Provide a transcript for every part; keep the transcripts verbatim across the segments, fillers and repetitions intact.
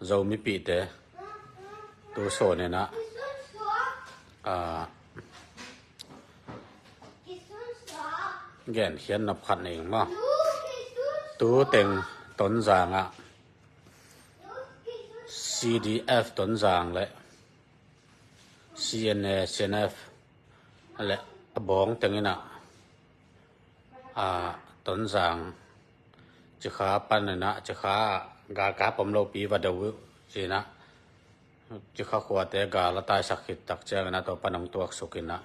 Zo mipihte, tu sawn in ah, a, genkhiat nop khat nei ing maw. Tu teng Tonzang ah C D F Tonzang le C N A, C N F le a bawng teng in ah, a, Tonzang Cikha pan in ah, Cikha ah galkap om lopi va do uh ci-in ah, Cikha khuate gal a taisak khit tak ciangin ah, tua pan hong tuaksuk in ah,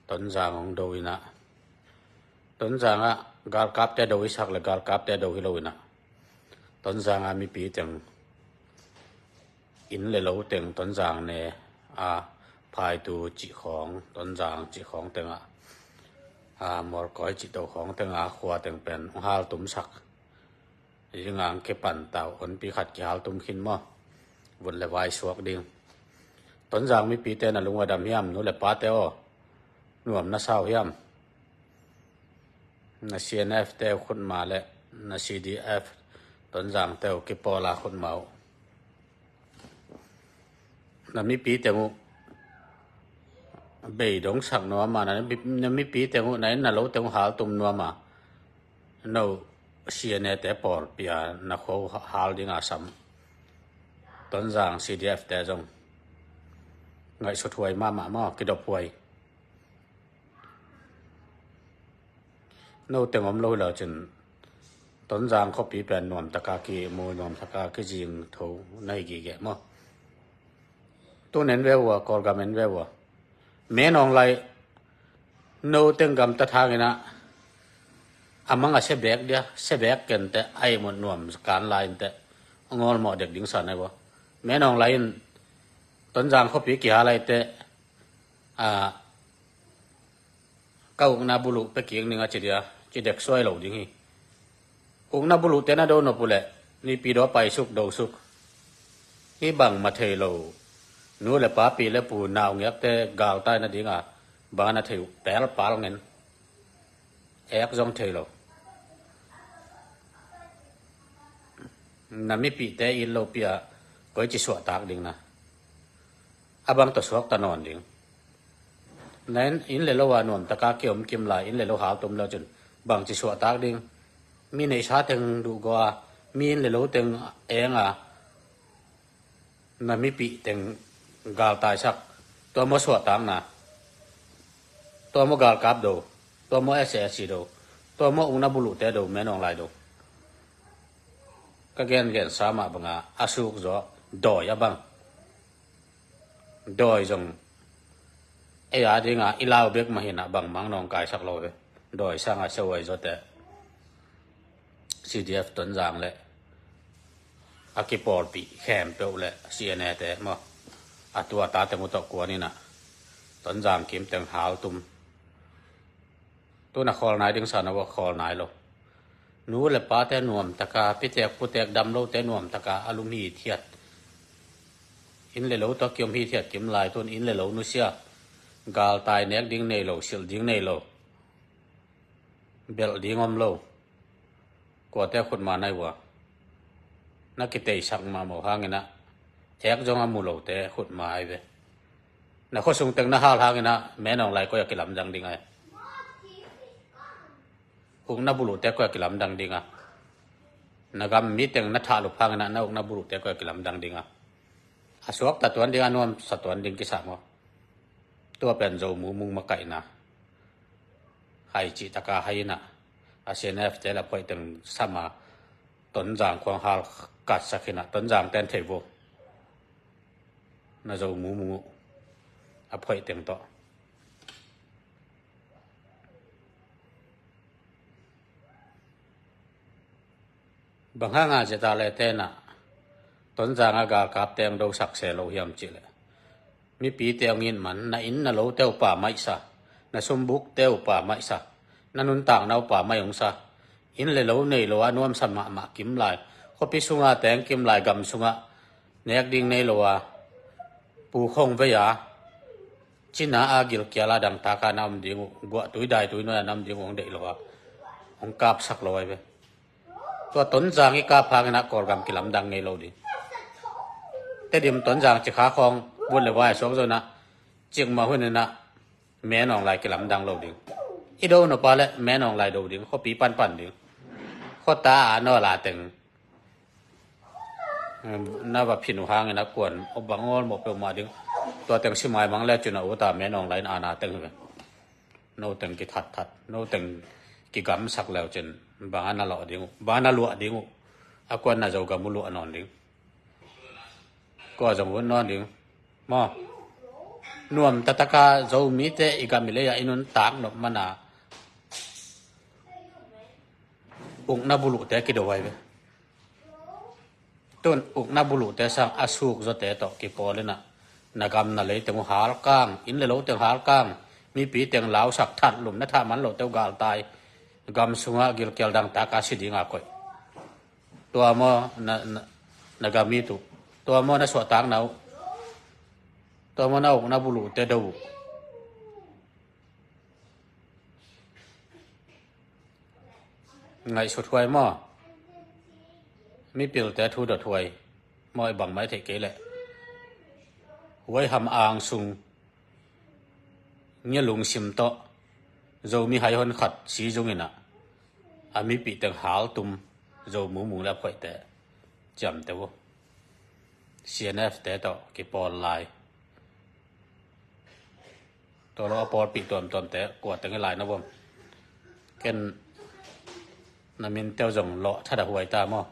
Tonzang hong do in ah, Tonzang ah galkapte do hi sak le galkapte do hi lo in ah, Tonzang ah mipi teng, inn le lo teng, Tonzang ne a phaitu cih khawng, Tonzang cih khawng teng ah, a, Mawlkawi cih to khawng teng ah khua teng pen hong haltumsak. Hi ngang kipan tau, honpi khat kihaltum khin maw. Vut le vai suak ding. Tonzang mipite, na lung a dam hiam, nu le pate aw? Nuam na sa uh hiam? Na C N F te uh khutma le na C D F Tonzang te uh kipawl a khutma uh. Na mipi teng uh bei dong sak nuam a, na mi-, na mipi teng uh, na inn na lo teng uh haltum nuam a, no C N A te pawlpi a na khua uh hal ding a sam. Tonzang C D F te zong ngaihsut huai mahmah maw, kidop huai. No teng om lo hi lo cin, Tonzang khuapi pen nuam taka kimu, nuam taka kizing tho na hi gige maw. Tu nen ve ua, Kawlgam en ve ua. Menawng lai no teng gamtat hangin ah, a mang a sebek dia, sebek ken teh, a imut nuam kan lai in teh, a ngawlmawh dek ding sa nai ua. Menawng lai in Tonzang khuapi kihal lai teh, a, ka ukna buluh pia kik ning a ci dia, ci dek suai lo ding hi. Ukna buluhte na do nop uh leh, Nipi daw paisuk dosuk. Hih bangmah thei lo. Nu le pa, pi le pu, naungekte galtai nading a bang a na thei uh, pelpal ngen. Ek zong thei lo. Na mipihte it lopi a koici suahtak ding na. A bang tawh suakta nawn ding. Na inn, inn le lo a nuam taka kiom kim lai, inn le lo haltum lo cin bangci suahtak ding. Mi neihsa teng duhgawh a, mi inn le lo teng eng a, na mipih teng galtaisak. Tua maw suahtakna? Tua maw galkap do? Tua maw S A S C do? Tua maw ukna buluhte do, Menawng lai do? Ka gengensa mah banga a suk zaw dawi a bang. Dawi zong ei a dinga i lau bek mah hinah bangmah nawngkaisak lo ve. Dawi sanga siahuai zawte C D F Tonzang le a kipawlpih khempeuh le C N A te maw, a tu a ta teng uh tawh kuan inah Tonzang kim teng haltum. Tuna khawl nai ding sa na ua, khawl nai lo. Nu le pate nuamtaka, pitek putek dam lote nuamtaka a lum hithiat. Inn le lo tawh kiom hithiat kim lai tun inn le lo nusia. Galtai nek ding nei lo, silh ding nei lo. Belh ding om lo. Kuate khutma nai ua? Na kiteisak mahmah hanginah ek zong a mu lote khutma ai ve. Na khuasung teng na hal hanginah Menawng lai koi a kilamdang ding ai? Ukna buluhte koi a kilamdang ding a? Na gam mi teng na thahlup hanginah na ukna buluhte koi a kilamdang ding a? A suakta tuan ding, a nuamsa tuan ding kisa maw? Tua pen Zo mumung makaihna. Hai cihtaka hai inah a C N F te la phoih teng sama Tonzang khuang hal katsak hinah Tonzang ten thei vo. Na Zo mumung uh a phoih teng tawh. Bang hanga zeta le tenah Tonzang a galkap teng dosak se lo hiam cihleh, mipite hong it man, na inn na lote uh pammaihsa, na sumbukte uh pammaihsa, na nuntakna uh pammaih hongsa. Inn le lo nei lo a nuamsa mahmah kim lai, khuapi sunga teng kim lai, gam sungah nek ding nei lo a, pu khong vei a, cina a gilkial a dangtaka na om ding uh, guahtui daitui nuai a na om ding uh hong deih lo a, hong kapsak lo ai ve. Tua Tonzang i kap hanginah Kawlgam kilamdang ngei lo ding. Tedim, Tonzang, Cikha khawng vut le vai a suak zo inah, cikmah hun inah Min Aung Hlaing kilamdang lo ding. I do nop a leh Min Aung Hlaing do ding, khuapi panpan ding. Khuata a nawl a teng na va phin uh hangin a kuan a bang awlmawh peuhmah ding. Tua teng si maimang le cin a ut a Min Aung Hlaing in a na teng hi ve. No teng kithatthat, no teng kigamsak le uh cin bang a na luah ding uh, bang a na luah ding uh. A kuan na Zogam uh luah nawn ding. Kua zong vut nawn ding maw? Nuam taktaka Zomite i gam i lei-ah i nuntak nop mana ukna buluhte kido vai ve. Tun ukna buluhte sang a suk zawte tawh kipawl inah na gam na lei teng uh halkang, inn le lo teng halkang, mipi teng lausak, that lum na thah man lote uh galtai, gam sungah gilkial dangtaka si dinga koih. Tua maw na, na, na gam it uh? Tua maw na suahtakna uh? Tua maw na ukna buluhte do uh? Ngaihsut huai maw? Mipilte thu dot huai maw? I bangmah i theih kei leh huai ham ang sung ngia lungsim tawh Zomi hai hon khat si zung inah a mipih teng haltum, Zo mumung le a phoihte ciamteh uh. C N F te tawh kipawl lai. Tua lo a pawlpih tuamtuamte kua teng i lai na vom? Ken na minte uh zong lawh thadah huai ta maw?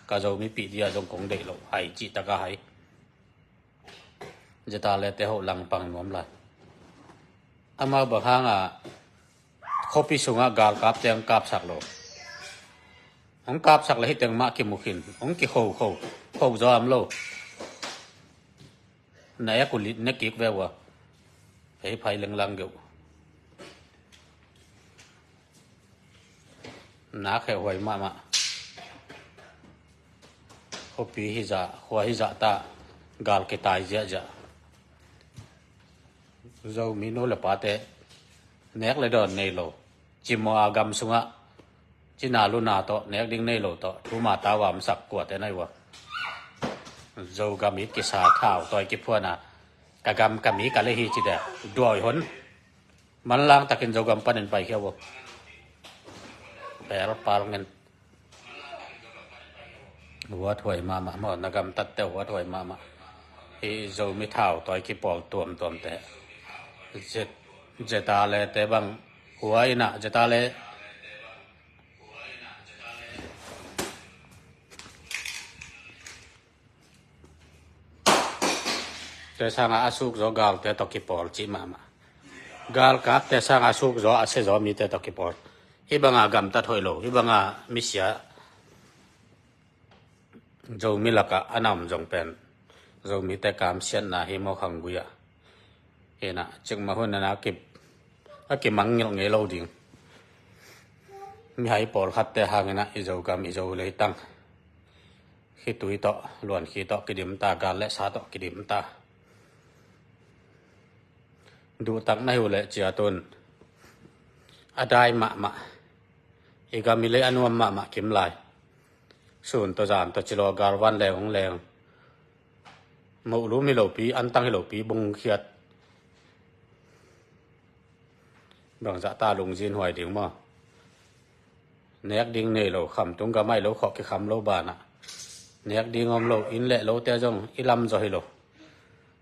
Ka Zo mipih dia zong kong deih loh hai cih taka hai. Zeta le te hoh langpang nuam lai. Amau bang hanga khuapi sungah galkapte hong kapsak lo? Hong kapsak le hih teng mah kimukhin hong kikhokho, kho zaw am lo. Na ek uh lit ne kik ve uh a, pheiphai lenglang geuh. Nak heh huai mahmah. Khuapi hizah, khua hizah ta, gal kitai ziahziah. Zomi nu le pate nek le dawn nei lo, cimawh a gam sungah cina luna tawh nek ding nei lo tawh thuma tau a omsak kuate na hi uh a? Zogam it kisa, thau tawi kiphuan a, ka gam ka mi ka lei hi ci dek duai hon. Manlang takin Zogam panin paikhia uh a, pelpal ngen. Huathuai mahmah maw, na gamtatte huathuai mahmah. Hih Zomi thau tawi kipawl tuamtuamte, Zet, Zeta le te bang hua inah, Zeta le te sanga a suk zaw galte tawh kipawl cih mahmah. Galkapte sanga a suk zaw, a sia zaw mite tawh kipawl. Hih banga gamtat hoih lo, hih banga misia Zomi lakah a na om zong pen Zomite kamsiatna hi maw, khanggui ah. Hinah cikmah hun a na ki, a kimangngilh ngei lo ding. Mihai pawlkhatte hanginah i Zogam, i Zo leitang khitui tawh, luankhi tawh kidim ta, gal le sa tawh kidim ta. Duhtak na hi uh leh ciatun a dai mahmah, i gam i lei a nuam mahmah kim lai. Sun tawh zan tawh cilaw, galvan leng hong leng, moh lum hi lopi, antang hi lopi, bungkhiat. Bangzah ta lungzin huai ding maw? Nek ding nei lo, khamtung gam aih lo khawh kikham lo banah nek ding om lo, inn leh lote zong i lam zaw hi lo.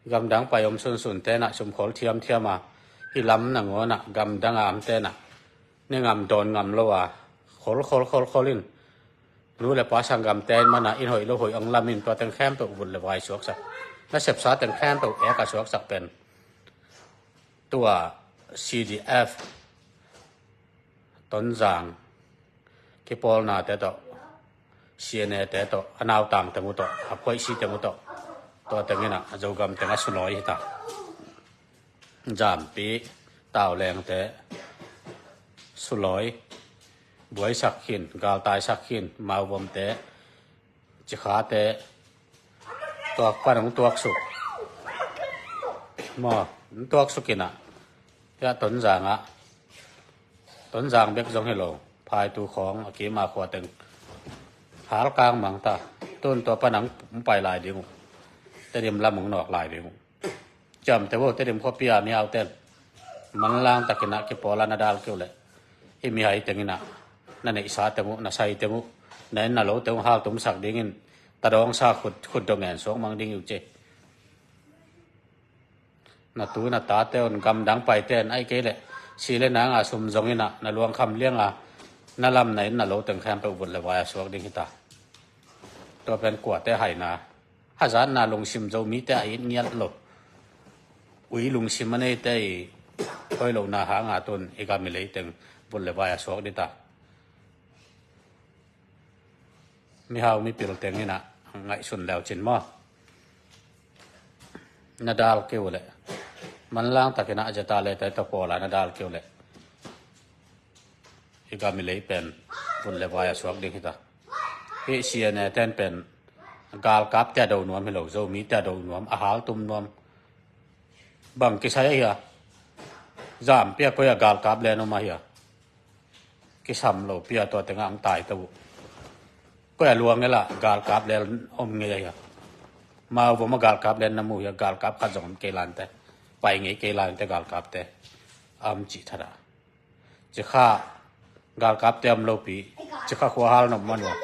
Gamdang pai om sunsun tenah sumkhol thiamthiam a, i lam nangawnah gamdang a am tenah ne ngam dawn ngam lo a, khol khol khol khol in, nu le pa sanggamte in mana in hoih lo hoih ang lamin tua teng khempeuh vut le vai suaksak, na sepsa teng khempeuh ek a suaksak pen tua C D F Tonzang kipawlnate tawh, C N A te tawh, a nautang teng uh tawh, a phoihsi teng uh tawh, tua tenginah Zogam teng a sulawi hita. Zampi, Taulengte sulawi, buaisak khin, galtaisak khin, Mauvomte, Cikhate, tuak pan hong tuaksuk maw, hong tuaksuk inah, hiah Tonzangah, Tonzang bek zong hi lo, phaitu khawng a kima khua teng halkang mang ta. Tun tua pan hong pai lai ding uh. Tedim lam hong nawk lai ding uh. Ciamteh vo, Tedim khuapi a mihaute in manlang takin ah kipawl a na dal kei uh leh, hih mihai teng in ah na neihsa teng uh, na sai teng uh, na inn na lo teng uh haltumsak dingin tadawngsa khut, khutdawh ngen suak mang ding hi uh ci. Na tu na tate un, gamdang paite in, ahih kei leh si le nang a sum zongin ah na luangkham liang a, na lam na inn na lo teng khempeuh vut le vai a suak ding hi ta. Tua pen kuate haina, hazatna lungsim, Zomite a it ngiat lo, ui lungsim a neite i hoih lohna hanga tun i gam i lei teng vut le vai a suak ding ta. Mihau mipil teng in ah ngaihsun leu cin maw? Na dal kei uh leh, manlang takin ah zeta le tai ta pawl a na dal kei uh leh, i gam i lei pen vut le vai a suak ding hi ta. Hih C N A ten pen galkapte a do nuam hi lo, Zomite a do nuam, a haltum nuam. Bang kisai ahi a? Zampi a koi a galkap len om ahi a? Kisam lo pi a, tua tengah hong tai to uh. Koi a luang ela galkap len om ngei ahi a? Mauvom a galkap len na mu hi a? Galkap khat zong om kei lante, pai ngei kei lante galkapte. A om cih that a. Cikha galkapte om lopi, Cikha khua hal nop man uh a.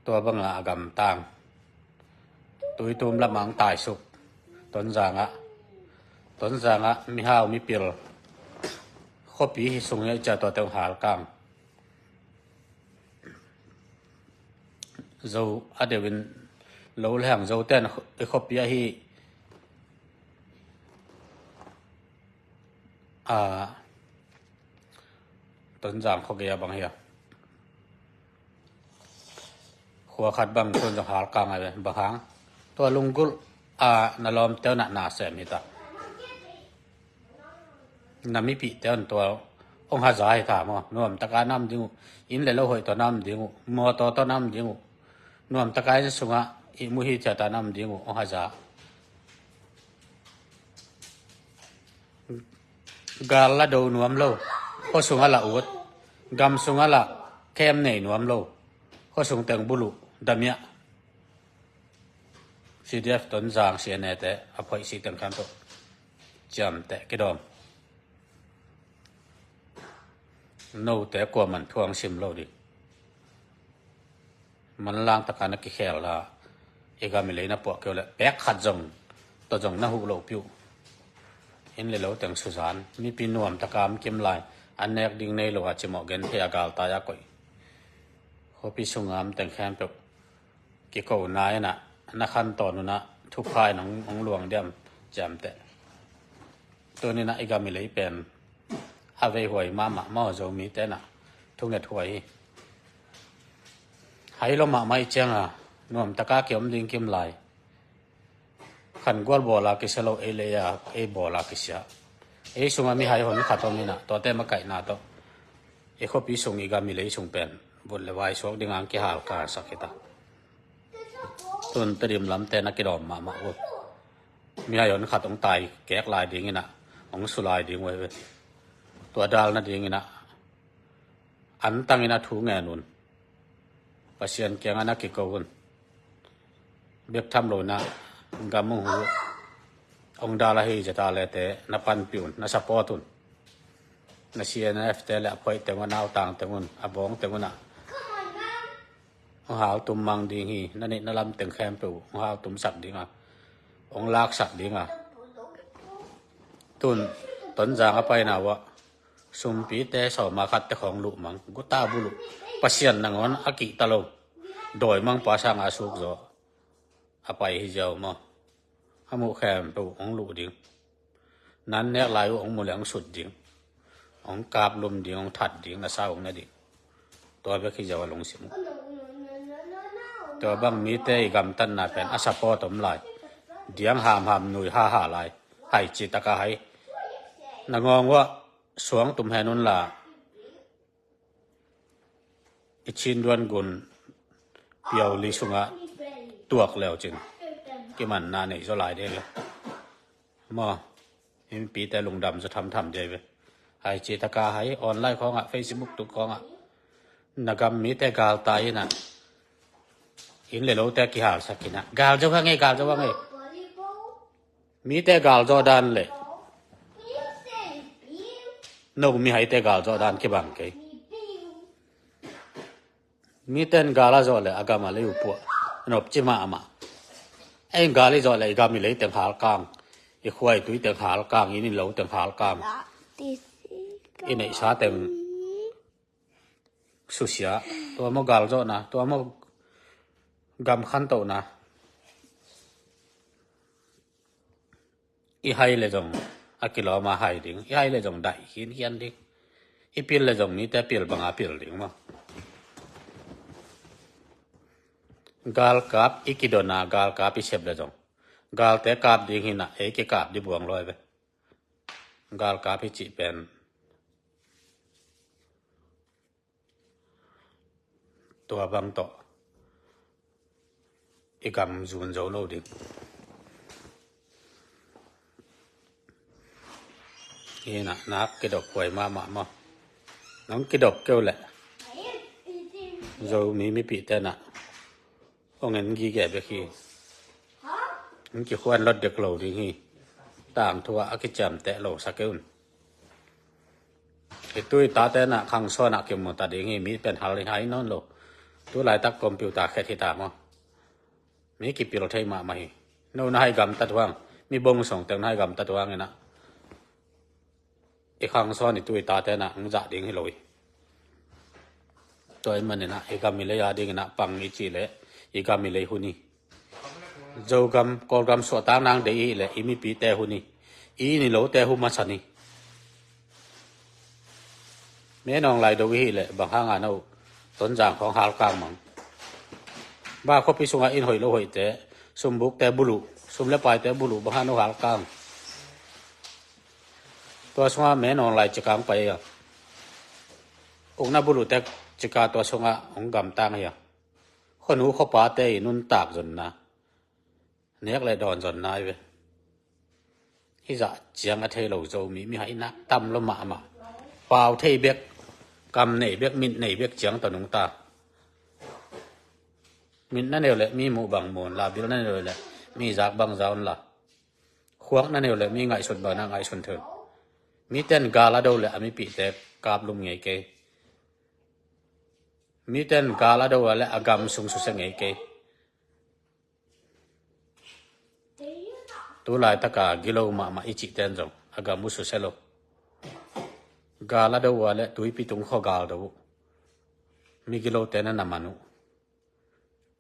Tua bangah a gamtang, Tuitum lamah hong taisuk. Tonzangah, Tonzangah mihau mipil khuapi hi sung hi a, i cia tuate hong halkang. Zo a deuhin lo le hang Zote in i khuapi ahi a, Tonzang khua gei a bang hi a, khua khat bang tun zong halkang a ve. Bang hang? Tua lunggulh a na lawmte un ah na sem hi ta. Na mipihte un tua hong haza hi ta maw? Nuamtaka na om ding uh. Inn le lo hoih tawh na om ding uh. Mawtaw tawh na om ding uh. Nuamtaka inn sungah ihmu hithiata na om ding uh, hong haza. Gal la do nuam lo, khua sungah la ut. Gam sungah la kem nei nuam lo, khua sung teng buluh damiah. C D F Tonzang, C N A te a phoih sik teng khan tawh ciamteh kidawm. Note kuaman thuang sim lo ding. Manlang taka na kikhel la, i gam i lei na puah kei uh leh pek khat zong tawh zong na huh loh piuh. Inn le lo teng suzan, mipi nuam taka om kim lai, an nek ding nei lo a cimawh genthei a galtai a koih khuapi sunga om teng khempeuh kikona in ah na khan tawn un ah thupha in hong, hong luang diam ciamteh. Tuni in ah i gam i lei pen a veihuai mahmah maw, Zomite in ah thunget huai hi. Hai lo mahmah i cianga nuamtaka kiom ding kim lai. Khangual bawla kisia lo, ei lei a ei bawla kisia. Ei sunga mihai hon khat om in ah tuate makaihna tawh i khuapi sung, i gam i lei sung pen vut le vai suak dinga hong kihalkangsak hi ta. Tun Tedim lamte na kidawm mahmah uh. Mihai hon khat hong tai kek lai ding in ah, hong su lai ding uh hi ve. Tua dal nading in ah antang in ah thu ngen un. Pasian kiangah na kiko un. Bek tham lo in ah gam hong hu, hong dal ahi zeta lete na panpih un, na support un. Na C N F te le a phoih teng un, a nautang teng un, a bawng teng un ah hong haltum mang ding hi. Na neih na lam teng khempeuh hong haltumsak dinga, hong laksak dinga. Tun Tonzang a paina uah sumpite sawma khatte khawng luh mang, guta buluh, Pasian nangawn a kihta lo, dawimangpa sanga a suk zaw a pai hi ziau maw? A muh khempeuh hong luh ding. Nan nek lai uh hong mu le hong sut ding, hong kaplum ding, hong that ding, na sa hong ne ding. Tua bek hi ziau a lungsim uh. Tua bang mite i gamtatna pen a support om lai, diang hamham nui haha lai, haici taka hai. Na ngawng uah suang tum hen unla, i Chin duan gun piauli sungah tuak leucin kimanna nei zaw lai dei ve. Maw, i mipite lungdam zaw thamtham dei ve. Haici taka hai, online khawngah, Facebook tung khawngah Na gam mite galtai inah, inn le lote kihalsak inah, gal zo hang e, gal zo hang e. Mite gal zawh dan le no mihaite gal zawh dan kibang kei. Miten gal a zawh le a gam a lei uh puah nopci mahmah. Ei gal i zawh le i gam i lei teng halkang, i khua i tui teng halkang, inn i lo teng halkang, i neihsa teng susia. Tua maw gal zawhna, tua maw gam khantohna. I hai le zong a kilawm a hai ding, i hai le zong daih khinkhian ding. I pil le zong mite pil banga pil ding maw. Galkap i kidona, galkap i sep le zong galte kap ding hinah, ei kikap di buang lawi ve. Galkap i cih pen tua bang tawh i gam zun zo lo ding. Hinah nak kidop huai mahmah maw. Nong kidop keu leh Zomi mipih tenah hong en gige bek hi. Hong kikhuan lot dek lo ding hi. Tangthu ah a kiciamteh lo sa kei un. Hi tui tate na khangsawn ah kimu ta ding hi, mi pen hal hi hai nawn lo. Tu laitak computer khet hi ta maw. Mi kipil thei mahmah hi. No na hai gamtat huang, mi bong song teng na hai gamtat huang inah, i khangsawn i tui tate na hong zah ding hi lo hi. Tua i maninah i gam i lei a dinginah pang i cih leh i gam i lei hun hi. Zogam, Kawlgam suahtak nang dei i hih leh i mipite hun hi. I inn i lote hu masa ni. Menawng lai do i hih leh bang hanga no Tonzang khawng halkang mang. Ba khuapi sungah inn hoih lo hoihte, sumbukte buluh, sum le paite buluh, bang hanga no halkang. Tua sungah menawng lai cikang pai a, ukna buluhte cika tua sungah hong gamtang hi a. Khuanu khuapate i nuntak zonna, nek le dawn zonna hi ve. Hizah ciang a thei lo Zomi mihai nak tam lo mahmah. Pau thei bek, kam nei bek, mit nei bek ciang tawh nungta. Mit na neu leh mi muh bang mu unla, bil na neu leh mi zak bang za unla, khuak na neu leh mi ngaihsut bang na ngaihsun thei un. Miten gal a do leh a mipihte kaplum ngei kei. Miten gal a do a leh a gam sung susia ngei kei. Tu laitaka gilo mahmah i cihten zong a gam uh susia lo. Gal a do uh a leh tuipi tung khua gal do uh. Migilote na na man uh.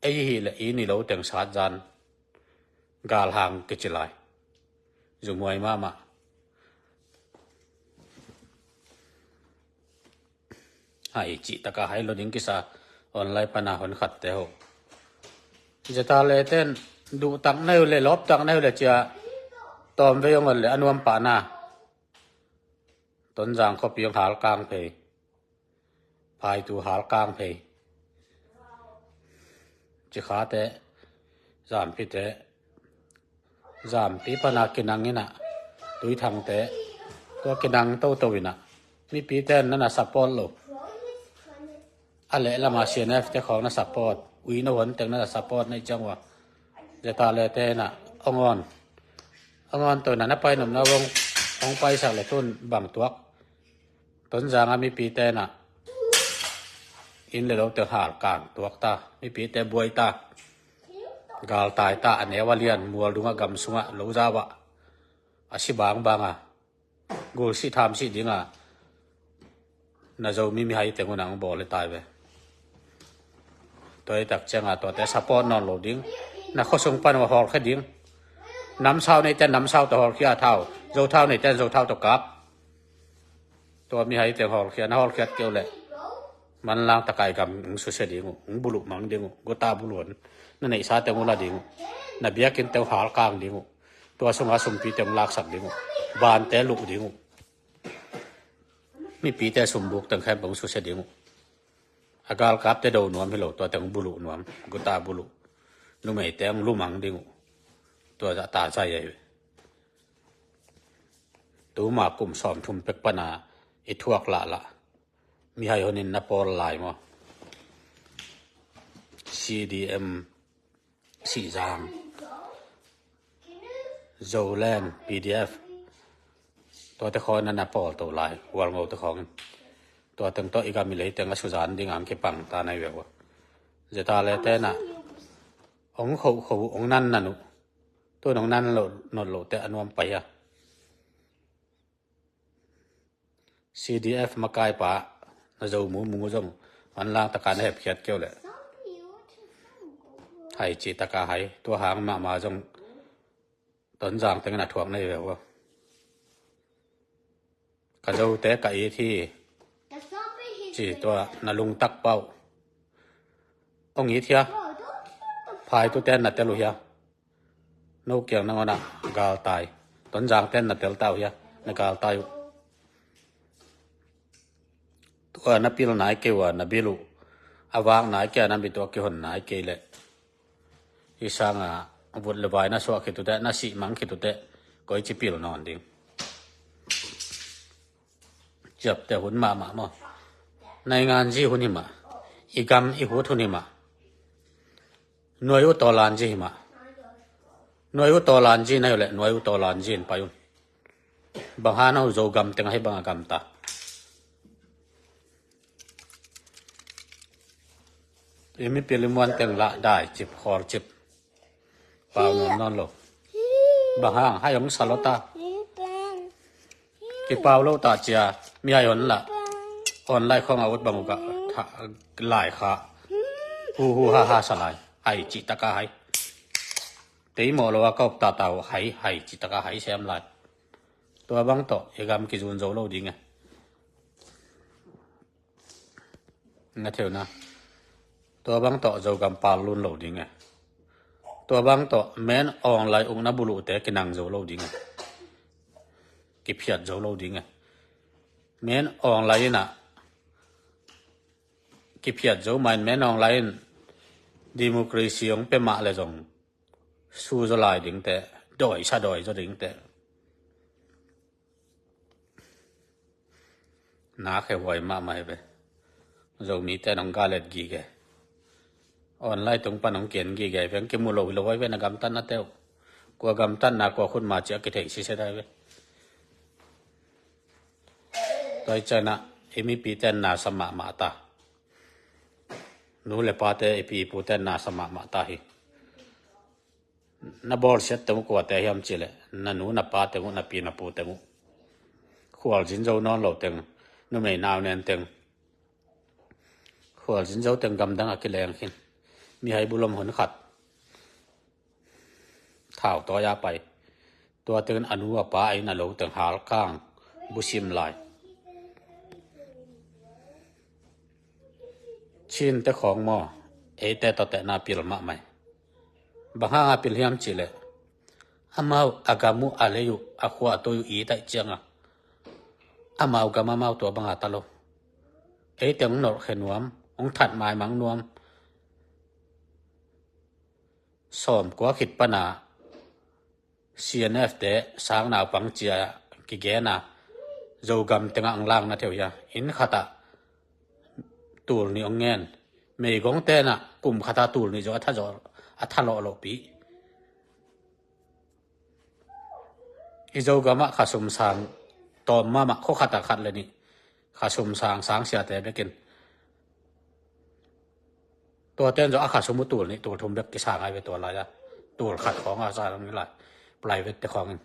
Ei i hih leh i inn i lo teng satzan galhang kici lai. Zumuai mahmah. Hai cihtaka hai lo ding kisa online pana hon khatte ho. Zeta leten duhtak na hi uh le lawptak na hi uh le cia tawmvei hong ol le a nuam pahna. Tonzang khuapi hong halkang phei. Phaitu halkang phei. Cikhate, Zampite, Zampi pana kinang inah, Tuithangte, tua kinang toto inah, mipite na na support lo. A lehlama C N F te khawng na support, ui no hon teng na na support na i ciang ua. Zeta lete inah, ong on. Ong on to inah na pai nopna ong, ong paisak le tun bang tuak. Tonzanga mipite na inn le lote halkang tuak ta, mipite buai ta, galtai ta, a neu a lian mual dungah gam sungah lo zau ah a si bangbanga gulsih thamsih dinga na Zomi mihai teng unah hong bawl hi tai ve. Tua i tak cianga tuate support nawn lo ding. Na khuasung pan uh a hawlkhia ding. Namsau neite namsau tawh hawlkhia a thau. Zothau neite zothau tawh kap. Tua mihai teng hawlkhia, na hawlkhiat keu leh manlang taka i gam hong susia ding uh, hong buluh mang ding uh, guta buluh hon. Na neihsa teng uh la ding uh. Na biakinn teng uh halkang ding uh. Tua sunga sumpi teng uh laksak ding uh. Bante luh ding uh. Mipite sumbuk teng khempeuh hong susia ding uh. A galkapte do nuam hi lo, tua teng buluh nuam, guta buluh. Numeite hong lumang ding uh. Tua zah ta zai ahi ve. Tuma kum sawmthum pek pana i thuak lahlah mihai honin na pawl lai maw? C D M, Sihzang, Zoland, P D F, tuate khawng na na pawl to lai, Hualngote khawng in. Tua teng tawh i gam i lei teng a suzan ding ang kipang ta nai ve ua. Zeta le te na ong khauh khauh ong nan nan uh. Tun ong nan lo not lo te a nuam pai a. C D F makaipa na Zo Mung Mung uh zong manlang taka na hepkhiat keu leh hai ci taka hai. Tua hang mahmah zong Tonzang tengin a thuak na hi ve ua. Ka Zote ka it hi ci tua na lungtak pau. Ong it hia? Phai tute na tel uh hia? No kiang nangawn ah galtai. Tonzang ten na tel ta uh hia? Na galtai uh. Tua na pil nai kei uh a na bil uh a vak nai kei a na mit uh a kihon nai kei leh hi sanga vut le vai na suah khit uh teh, na sih mang khit uh teh, koi ci pil nawn ding. Ciapte hun mahmah maw? Naingan zi hun hi mah. I gam i hut hun hi mah. Nuai uh tawlan zi hi mah. Nuai uh tawlan zi na hi uh leh nuai uh tawlan zi in pai un. Bang hang na uh Zogam teng ahi bang a gamta. I mipil i muan teng lah dai cip khawl cip. Pau nawn nawn lo. Bang hang hai hong sa lo ta. Kipau lo ta cia mi hai hon lah. Online khawng a ut bang uh ka lai kha. Hu hu ha ha sa lai. Hai cih taka hai. Tei mawh lo a ka up ta ta uh hai hai cih taka hai sem lai. Tua bang tawh i gam kizun zo lo ding e. Na theu na. Tua bang tawh Zogam pal lun lo ding e. Tua bang tawh men online ukna buluhte kinang zo lo ding e. Kiphiat zo lo ding e. Men online in ah kiphiat zo main, men online in democracy hong pia mah le zong su zaw lai dingte, dawi sa dawi zaw dingte. Na khe huai mahmah hi ve. Zomite nong galet gige. Online tung pan nong kian gige hi ve, kimu lo hi lo huai ve na gamtatna teuh. Kua gamtatna kua khutma ciah kithei sise dai ve. Tua hi ciangin ah i mipite na sa mahmah ta. Nu le pate, i pi i pute na sa mahmah ta hi. Na bawlsiat teng uh kuate hiam cih leh na nu na pa teng uh, na pi na pu teng uh. Khualzin zo nawn lo teng, numei nau nen teng. Khualzin zo teng gamdang a kileng khin. Mihai bulom hun khat thau tawi a pai. Tua tengin a nu a pa a inn a lo teng halkang busim lai. Chin te khawng maw, eite tawh teh na pil mahmah hi. Bang hanga pil hiam cih leh amau a gam uh, a lei uh, a khua a tui uh i taih cianga amau gam amau tua banga ta lo. Eite hong nolhkhe nuam, hong that maimang nuam. Sawm kua khit pana C N F te sang naupang cia kigen a, Zogam tengah ang lang na theu hia? Inn khatah tul nih hong ngen. Meigong tenah kum khatah tul nih zo a tha zo, a tha lawh lawh pi. I Zogamah khasum sang tawm mahmah, khua khatah khat le nih. Khasum sang, sang siate bekin. Tua ten zo a khasum uh tul nih, tul thum bek kisang ai ve tua lai-a. Tul khat khawng a sa dong lai. Private te khawngin.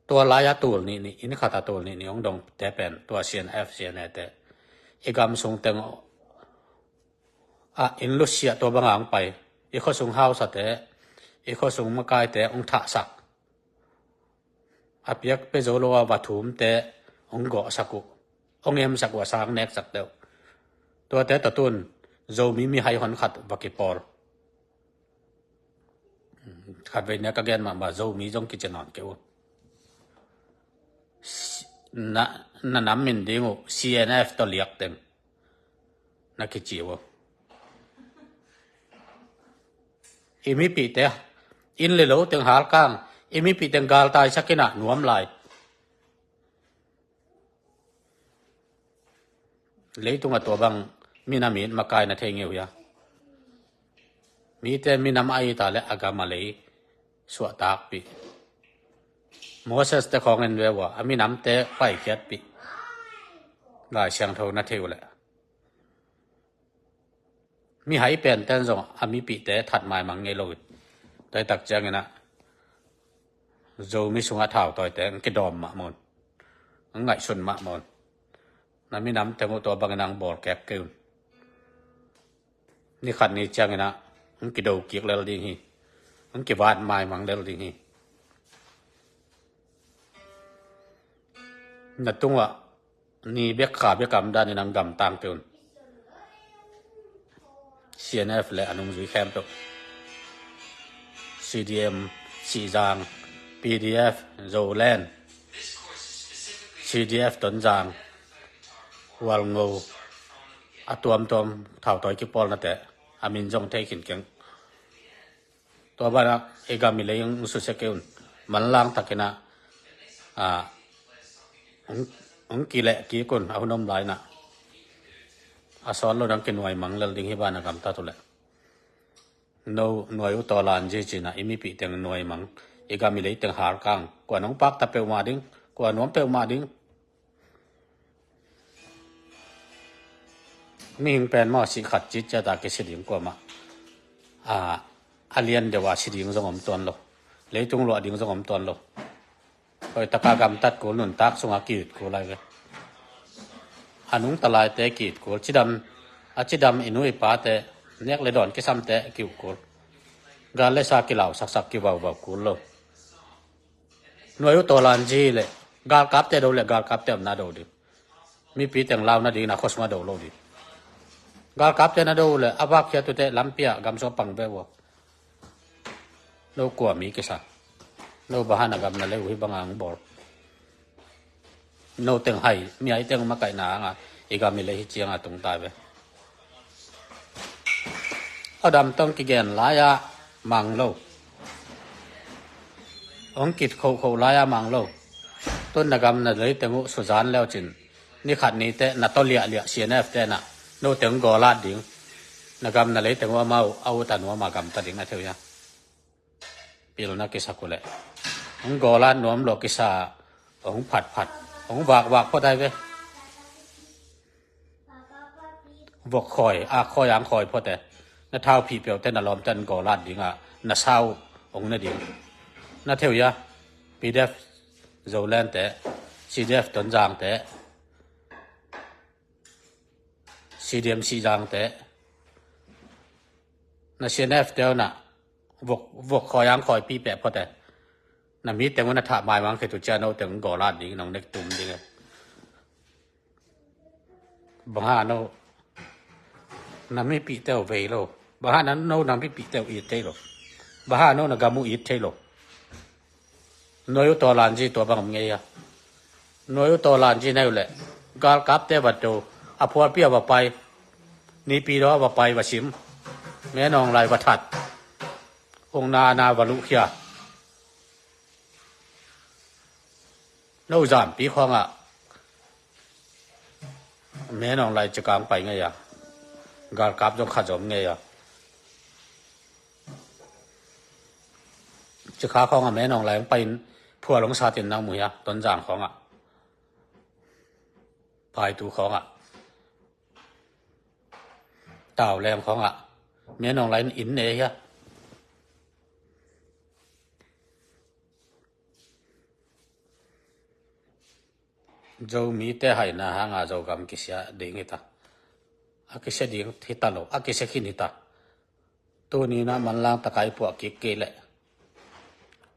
Tua lai-a tul nih nih, inn khatah tul nih nih hong dongte pen tua C N F, C N A te. I gam sung teng a inn lutsiah tua banga hong pai. I khuasung hausate, i khuasung makaite hong thahsak. A piak pia zo lo a va thumte hong gawhsak uh, hong emsak uh, a sang neksak deuh. Tuate tawh tun Zomi mihai hon khat va kipawl. Khatvei nia ka gen mahmah, Zomi zong kici nawn kei uh. Na, na nam min ding uh C N F tawh liak teng na kici uh. I mipihte inn le lo teng halkang, i mipih teng galtai sakinah nuam lai. Leitungah tua bang mi na mit makai na thei ngeu hia? Mite minam a it a le a gam a lei suahtakpih. Moses te khawng en ve ua, a minamte paikhiatpih. Lai Siangtho na thei uh leh. Mihai penten zong a mipihte that maimang ngei lo in. Tua hi tak ciangin ah Zomi sungah thautawite ang kidawm mahmah un. Ang ngaihsun mahmah un. Na minam teng uh tua bangin ang bawl kek kei un. Ni khat ni ciangin ah ang kido kik lel ding hi. Ang kivat maimang lel ding hi. Na tungah ni bek kha bek a om danin ang gamtang peuh un. C N F le a nungzui khempeuh. C D M Sihzang, P D F Zoland, C D F Tonzang, Walngo, a tuamtuam thautawi kipawlnate a min zong thei khin keng. Tua banah i gam i lei ang susia kei un. Manlang takin ah, ah, ang, ang kileh kik un a hun om lai-in ah. A sawt lo dang kinuai mang lel ding hi banah gamtat uh leh. No nuai uh tawlan zi cinah i mipih teng nuai mang. I gam i lei teng hal kang. Kua nong pakta peuhmah ding. Kua nuam peuhmah ding. Mihing pen maw, sih khat citciat a kisia ding kuamah. A, a lian deuh a si ding zong om tuan lo. Leitung luah ding zong om tuan lo. Hoih taka gamtat kul, nuntak sungah ki-it kul lai ve. A nungta laite ki-it kul. Cidam, a cidam i nu i pate, nek le dawn kisamte ki-uh kul. Gal le sa kilau saksak kivauvau kul lo. Nuai uh tawlan zi le galkapte do le galkapte omna do ding. Mipi teng lau nading na khosma do lo ding. Galkapte na do le a vakkhiat uh teh lampi ah gamsua pang ve uh. No kua mi kisa. No bang hang a gam na lei uh hih bang ang bawl. No teng hai, mi hai teng makaihna hanga i gam i lei hi cianga tungta ve. A dam tong kigen lai-a mang lo. Hong kit khohkhoh lai-a mang lo. Tun na gam na lei teng uh suzan leu cin. Ni khat ni teh na tawh liahliah C N F te na. No teng gawlat ding. Na gam na lei teng uh amau a ut a nuam a gamta ding a theu ia. Pil na kisak uh leh. Hong gawlat nuam lo kisa, hong phatphat, hong vakvak phot ai ve. Vok khawi, a khawi ang khawi phot e. Na thau phih peuh te na lawmte an gawlat dingah, na sau hong ne ding. Na theu ia, P D F Zoland te, C D F Tonzang te, C D M Sihzang te, na C N F te uh na, vok, vok khawi ang khawi pi peh phot e. Na mi teng uh na thah maimang khit uh cia no teng gawlat ding, nong nek tum ding e. Bang hang no, na mipih te uh vei lo. Bang hang no, na mipih te uh it thei lo. Bang hang no, na gam uh it thei lo. Nuai uh tawlan zi tua bang om ngei a. Nuai uh tawlan zi na hi uh leh. Galkapte va do. A phualpi a va pai. Nipi daw a va pai va sim. Menawng lai va that. Hong na na va luhkhia. No zampi khawngah. Menawng lai cikang pai ngei a. Galkap zong khat zom ngei a. Cikha khawngah menawng lai ang pai in phual hong satin nang mu hia, Tonzang khawngah. Phaitu khawngah. Tauleng khawngah. Menawng lai in ne hia. Zomite haina hanga Zogam kisia ding hita. A kisia ding hita lo, a kisia khin hita. Tuninah manlang taka i puah kik kei leh.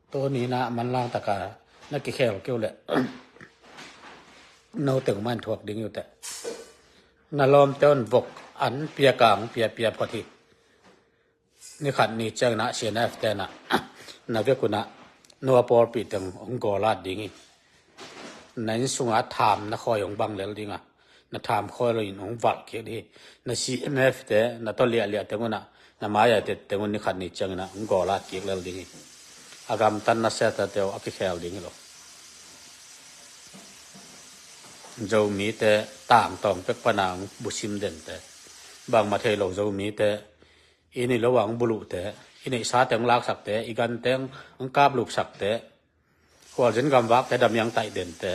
Tuninah manlang taka na kikhel keu leh. No teng man thuak ding uh teh. Na lawmte un vok an piakang piapia phot hi. Ni khat ni ciangin ah C N F te na, na vek un ah no a pawlpi teng hong gawlat ding hi. Na inn sungah tham na khawi hong bang lel ding a, na tham khawi lo in hong valh kik ding hi. Na C N F te, na tawh liahliah teng un ah, na mai-a te teng un ni khat ni ciangin ah hong gawlat kik lel ding hi. A gamtat na seta te uh a kikhel ding hi lo. Zomite tangtawng pek pana hong busim dente. Bangmah thei lo Zomite I neih loh a hong buluhte, i neihsate hong laksakte, i gante hong kaplupsakte, khualzin gamvakte damiang taih dente,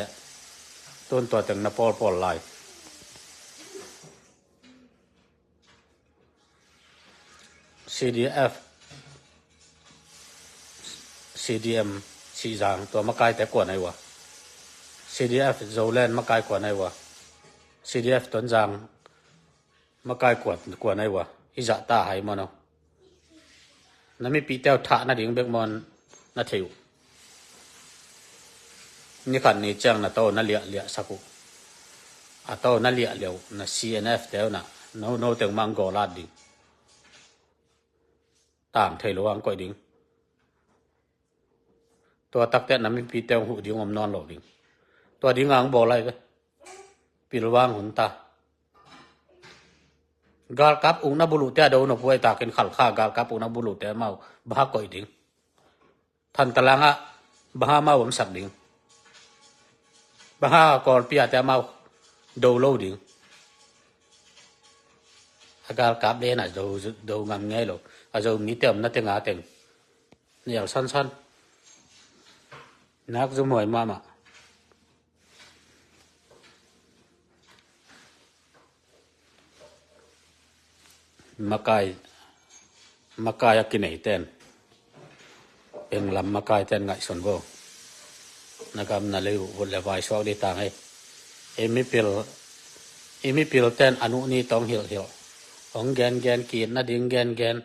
tun tua teng na pawlpawl lai. C D F, C D M, Sihzang, tua makaite kua na hi ua? C D F Zoland makai kua na hi ua? C D F Tonzang makai kua, kua na hi ua? Hih zahta hai maw no? Na mipihte uh thah nading bek maw na thei uh? Ni khat ni ciang na to na liahliah sak uh. A to na liahliah uh na C N F te uh na, no, no teng mah hong gawlat ding. Tang thei lo hong koih ding. Tua takte na mipihte hong huh ding om nawn lo ding. Tua ding hong bawl lai ve. Pilvang hun ta. Galkap ukna buluhte a do nop uh a, i takin Khalkha galkap ukna buluhte amau bang hang koih ding? Thantalangah bang hang amau omsak ding? Bang hang Kawlpi ah te amau do lo ding? A galkap le na do, do ngam ngei lo. A Zomite omna teng a teng nial sansan. Nak zum huai mahmah. Makai, makai a kineiten, penglam makaiten ngaihsun vo. Na gam na lei uh vut le vai suak dih tang ei. I mipil, i mipilten a nuh ni tawng hilhhilh, hong gengen, ki-itna ding gengen.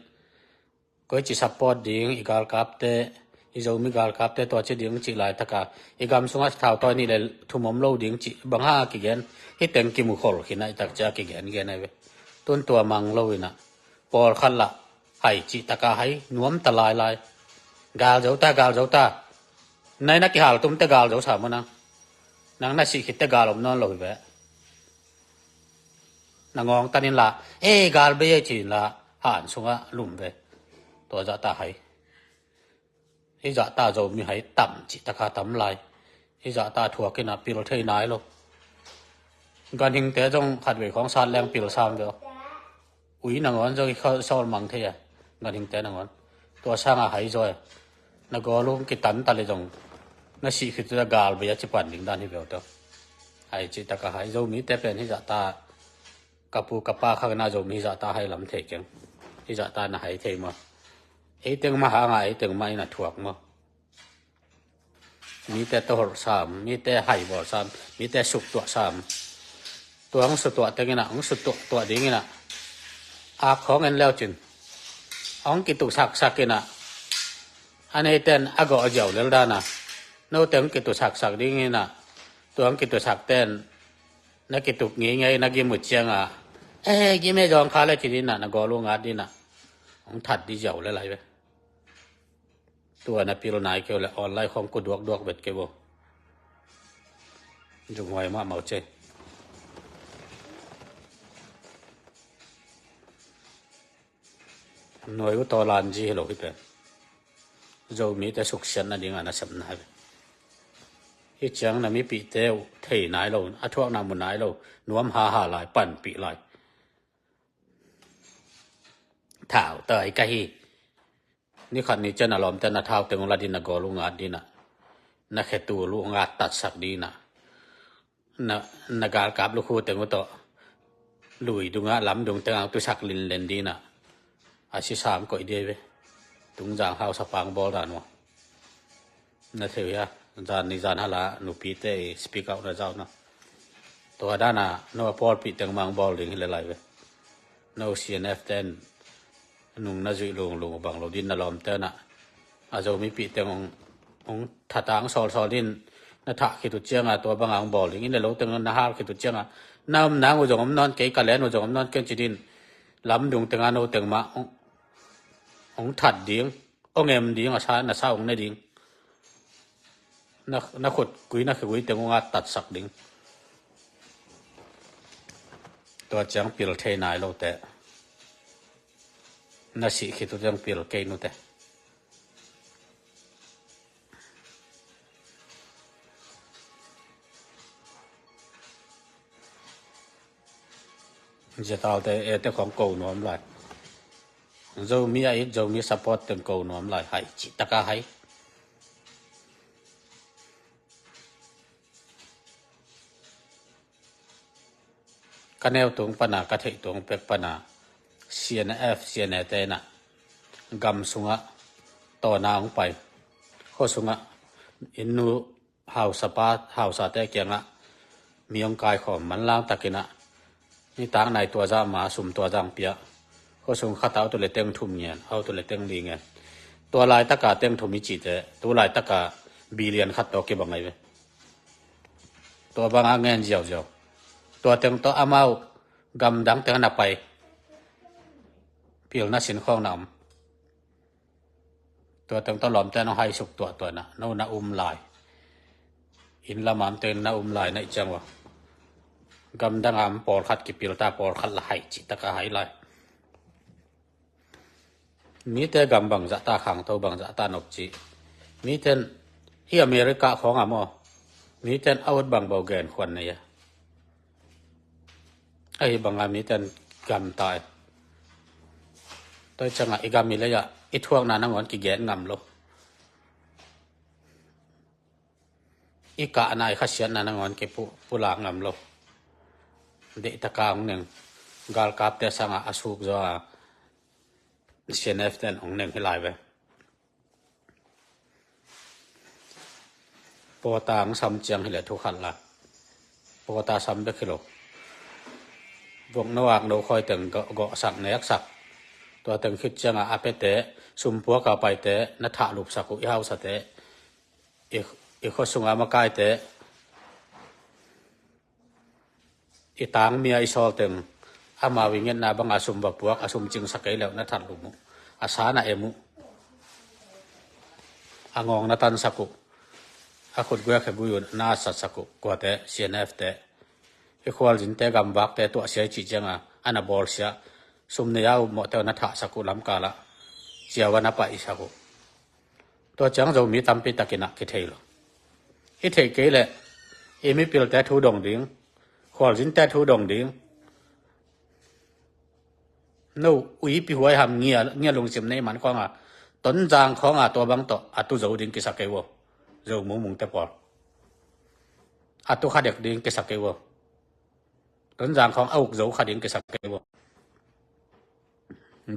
Koici support ding, i galkapte, i Zomi galkapte tua ci ding cih laitaka, i gam sungah thautawi nih le thum om lo ding cih bang hang a kigen? Hih teng kimukhol khin a, i takcia kigengen ahi ve. Tun tua mang lo inah, pawlkhat lah hai cih taka hai nuam ta lailai. Gal zo ta, gal zo ta. Nai na kihaltumte gal zo sa maw nang? Nang na sih khitte gal om nawn lo hi ve. Na ngawng tan inla, "Ei, gal bei ei," ci inla, han sungah lum ve. Tua zahta hai. Hih zahta Zomi hai tam cih taka tam lai. Hih zahta thuak inah pil thei nai lo. Ganhingte zong khatvei khawng sat leng pil sam ve aw. Ui nangawn zong i sawl mang thei a, ganhingte nangawn. Tua sanga hai zaw e. Na gawl uh kitan ta le zong, na sih khit uh a gal bei a ci pan ding dan hi ve aw tawh. Hai cih taka hai, Zomite pen hih zahta, ka pu ka pa khak na Zomi hih zahta hai lam thei keng. Hih zahta na hai thei maw? Ei teng mah hanga ei teng mah ina thuak maw? Mite toholh sam, mite haibawl sam, mite suktuah sam. Tua hong sutuah teng inah, hong sutuah tuah ding inah, ak khawng en leucin hong kituk saksak inah, a neiten a gawh ziau lel dana, note hong kituk saksak ding inah, tua hong kituk sakten na kituk ngeingei na gim uh cianga, "Eh, gim e, zawng kha le," ci dinah, na gawl uh ngat dinah, hong that di ziau lel lai ve. Tua na pil nai kei uh le online khawng ku duakduak vet kei uh. Zunghuai mahmah uh ce. Nuai uh tawlan zi hi lo hi pen. Zomite suksiat nadinga na sepna hi. Hih ciang na mipihte uh thei nai lo, a thuakna mu nai lo, nuam haha lai, panpih lai. Thau tai ka hi. Ni khat ni cian a lawmte na thau teng uh la din, na gawl uh ngat dinah, na khetul uh ngat tatsak dinah, na, na galkap lukhu teng uh tawh lui dungah lamdung tengah tusak linlen dinah, a sisam koih dih ve. Tungzang hausa pang bawl dan uh a. Na thei uh hia? Zan ni zan hala nupite i speak out na zau na. Tua dana no a pawlpih teng mang bawl ding hi le lai ve. No C N F ten nung na zuih lunglung uh bang lo din na lawmte na. A Zomipih teng hong, hong thatang sawlsawl din na thah khit uh cianga tua banga hong bawl ding. Inn le lo teng na hal khit uh cianga na om nang uh zong om nawn kei, ka len uh zong om nawn kei ci din. Lamdung tenga no teng mah hong, hong that ding. Hong em ding, a sa, na sa hong ne ding. Na, na khut gui, na khut gui teng hong at tatsak ding. Tua ciang pil thei nai lote. Na sih khit uh ciang pil kei nute. Zetalte ete khong ko nuam lai. Zomi a it, Zomi support teng ko nuam lai, hai cih taka hai. Ka neu tung pana, ka theih tung pek pana, C N F, C N A te na gam sungah tawna hong pai. Khua sungah inn nu hausapa, hausate kiangah mi hong kaikhawm, manlang takinah nitak nai tua zah ma, sum tua zah hong pia. Khua sung khat ah au tu le teng thum ngen, au tu le teng li ngen. Tua laitaka teng thum i cihte, tu laitaka billion khat tawh kibang ahi ve. Tua banga ngen ziauziau. Tua teng tawh amau gamdang teng na pai. Pilna sinkhawng na om. Tua teng tawh lawmte nong haisuk tuahtuah na, no na um lai. Inn lam amte na um lai na i ciang ua. Gamdang am pawlkhat kipilta, pawlkhat la hai cih taka hai lai. Mite gam bangzah ta khangto, bangzah ta nop cih. Miten hi America khawng a maw. Miten a ut bang bo gen khuan nei a. Ahi banga miten gam ta e. Toi cianga i gam i lei ah i thuakna nangawn kigen ngam lo. I kahna i khasiatna nangawn kipu, pulak ngam lo. Deihtaka hong neng. Galkapte sanga a suk zaw a C N F ten hong neng hi lai ve. Pawta ang sam ciang hileh thu khat la. Pawta sam bek hi lo. Vokno akno khawi teng gawh, gawhsak neksak. Tua teng khit cianga a pete, sumpuaka paite na thah lupsak uh i hausate. I, i khua sunga makaite. I tangmia i sawl teng amau i ngetna banga sum va puak, a sum cingsa kei leuh na that lum uh. A sa na em uh. A ngawng na tansak uh. A khutgui a khegui uh na satsak uh. Kuate, C N F te. I khualzinte gamvakte tuahsia i cih cianga a na bawlsia. Sum nei a upmawhte uh na thahsak uh lamkalah. Ciau a na paihsak uh. Tua ciang Zomi tampi takinah kithei lo. I theih kei leh i mipilte thu dong ding, khualzinte thu dong ding. No uipi huai ham ngia, ngia lungsim nei man khawnga, Tonzang khawnga tua bang tawh a tu zo ding kisa kei ua. Zo mumungte pawl a tu kha dek ding kisa kei ua. Tonzang khawng a uk zo kha ding kisa kei ua.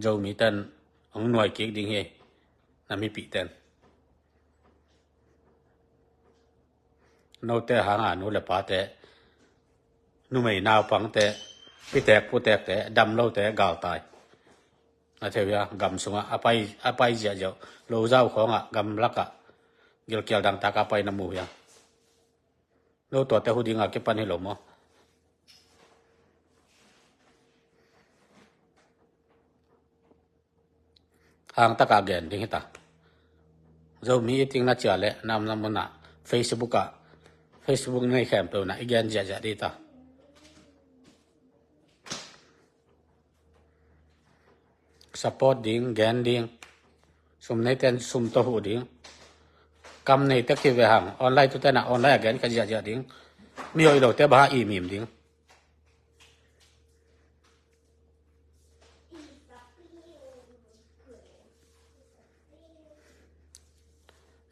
Zomi ten hong nuai kik ding hi. Na mipih ten. Note hanga nu le pate, numei naupangte, pitek putekte, damlote galtai. Na theu hia, gam sungah a pai, a pai ziahziah uh. Lozau khawngah, gamlakah, gilkial dangtak a pai na mu hia. No tuate hu dinga kipan hi lo maw? Hangtaka gen ding hita. Zomi i ting na cia le namna muna Facebook ah, Facebook nei khempeuh na i gen ziahziah dita. Support ding, gen ding. Sum neiten sum tawh huh ding. Kam neite kive hang online tute na online a gen kha ziahziah ding. Mi hoih lote baha imim ding.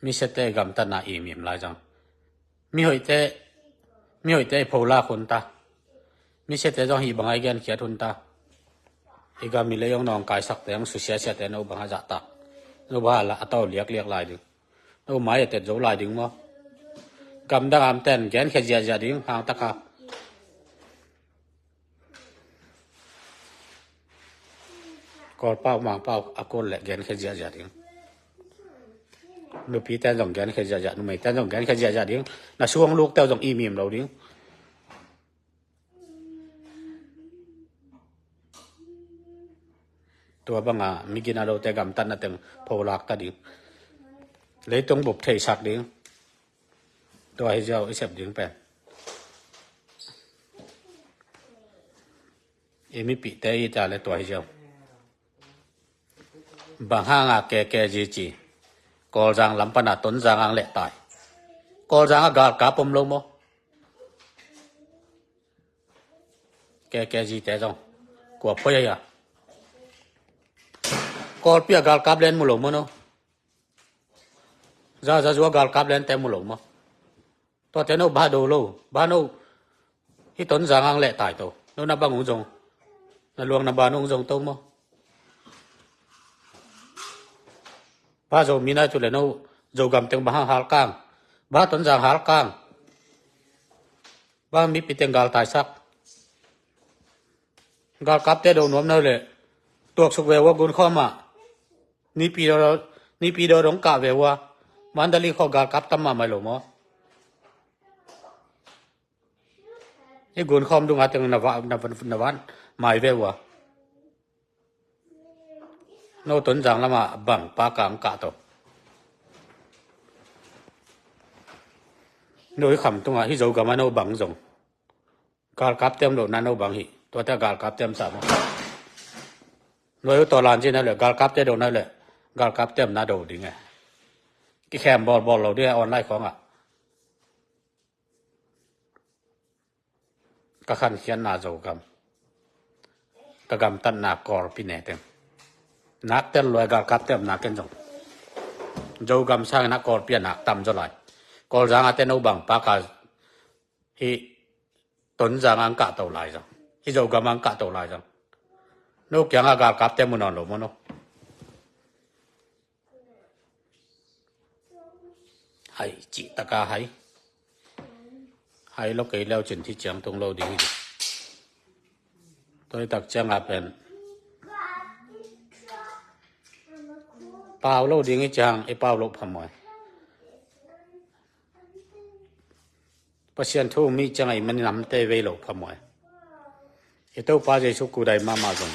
Misete gamtatna imim lai zang. Mihoihte, mihoihte i pholak hun ta. Misete zong hih banga i genkhiat hun ta. I gam i lei hong nawngkaisakte hong susiasiate no banga zahtak. No banga la a tau liakliak lai ding. No mai a tet zo lai ding maw? Gamdang amten genkhia ziahziah ding hangtaka. Kawlpau mangpau a kul le genkhia ziahziah ding. Nupite zong genkhia ziahziah, numeite zong genkhia ziahziah ding. Na suang lukte zong imim lo ding. Tua banga migina lote gamtatna teng pholak ta ding. Leitung bup theisak ding. Tua hi ziau i sep ding pen. I mipihte i ta le tua hi ziau. Bang hanga K K G ci. Kawlzang lam pana Tonzang ang leh tai. Kawlzang a galkap om lo maw? K K G te zong kua phoi a hia. Pawlpi a galkap len mu lo maw no? Zaza zua galkap lente mu lo maw? Tuate no bha do lo, bha no. Hih Tonzang ang leh tai to. No na bang ung zong, na luang na ban ung zong to maw? Bha Zomi na tu le no Zogam teng bang hang hal kang? Bha Tonzang hal kang? Bha mipi teng gal taisak? Galkapte do nuam no le tuaksuk ve ua gunkhawm ah. Nipi do, nipi do dong kah ve ua. Mandali khaw galkap tam mahmah lo maw? Hih gunkhawm dungah teng na va, na va, na van mai ve ua. No Tonzang lamah bang pa kang kah to? No hih kham tungah hih Zogam ah no bang zong galkapte om lo na no bang hih? Tuate galkapte om sa maw? Nuai uh tawlan zi na le galkapte do na le galkapte om na do ding e. Kikhem bawlbawl lo ding e online khawngah. Ka khankhiatna Zogam, ka gamtatna Kawlpi ne teng nak tel luai galkapte om na ken zong. Zogam sangin a Kawlpi a nak tam zaw lai. Kawlzang a te no bang pa ka hih Tonzang ang kah to lai zang, hih Zogam ang kah to lai zang. No kiangah galkapte mu nawn lo maw no? Hai cih taka hai. Hai lo kei leu cin thi ciang tung lo ding hi. Toi tak ciang a pen pau lo ding hi ciang i pau lo phamawh. Pasian thu mi ciang a i man namte vei lo phamawh. I Topa Jesu kudai mahmah zong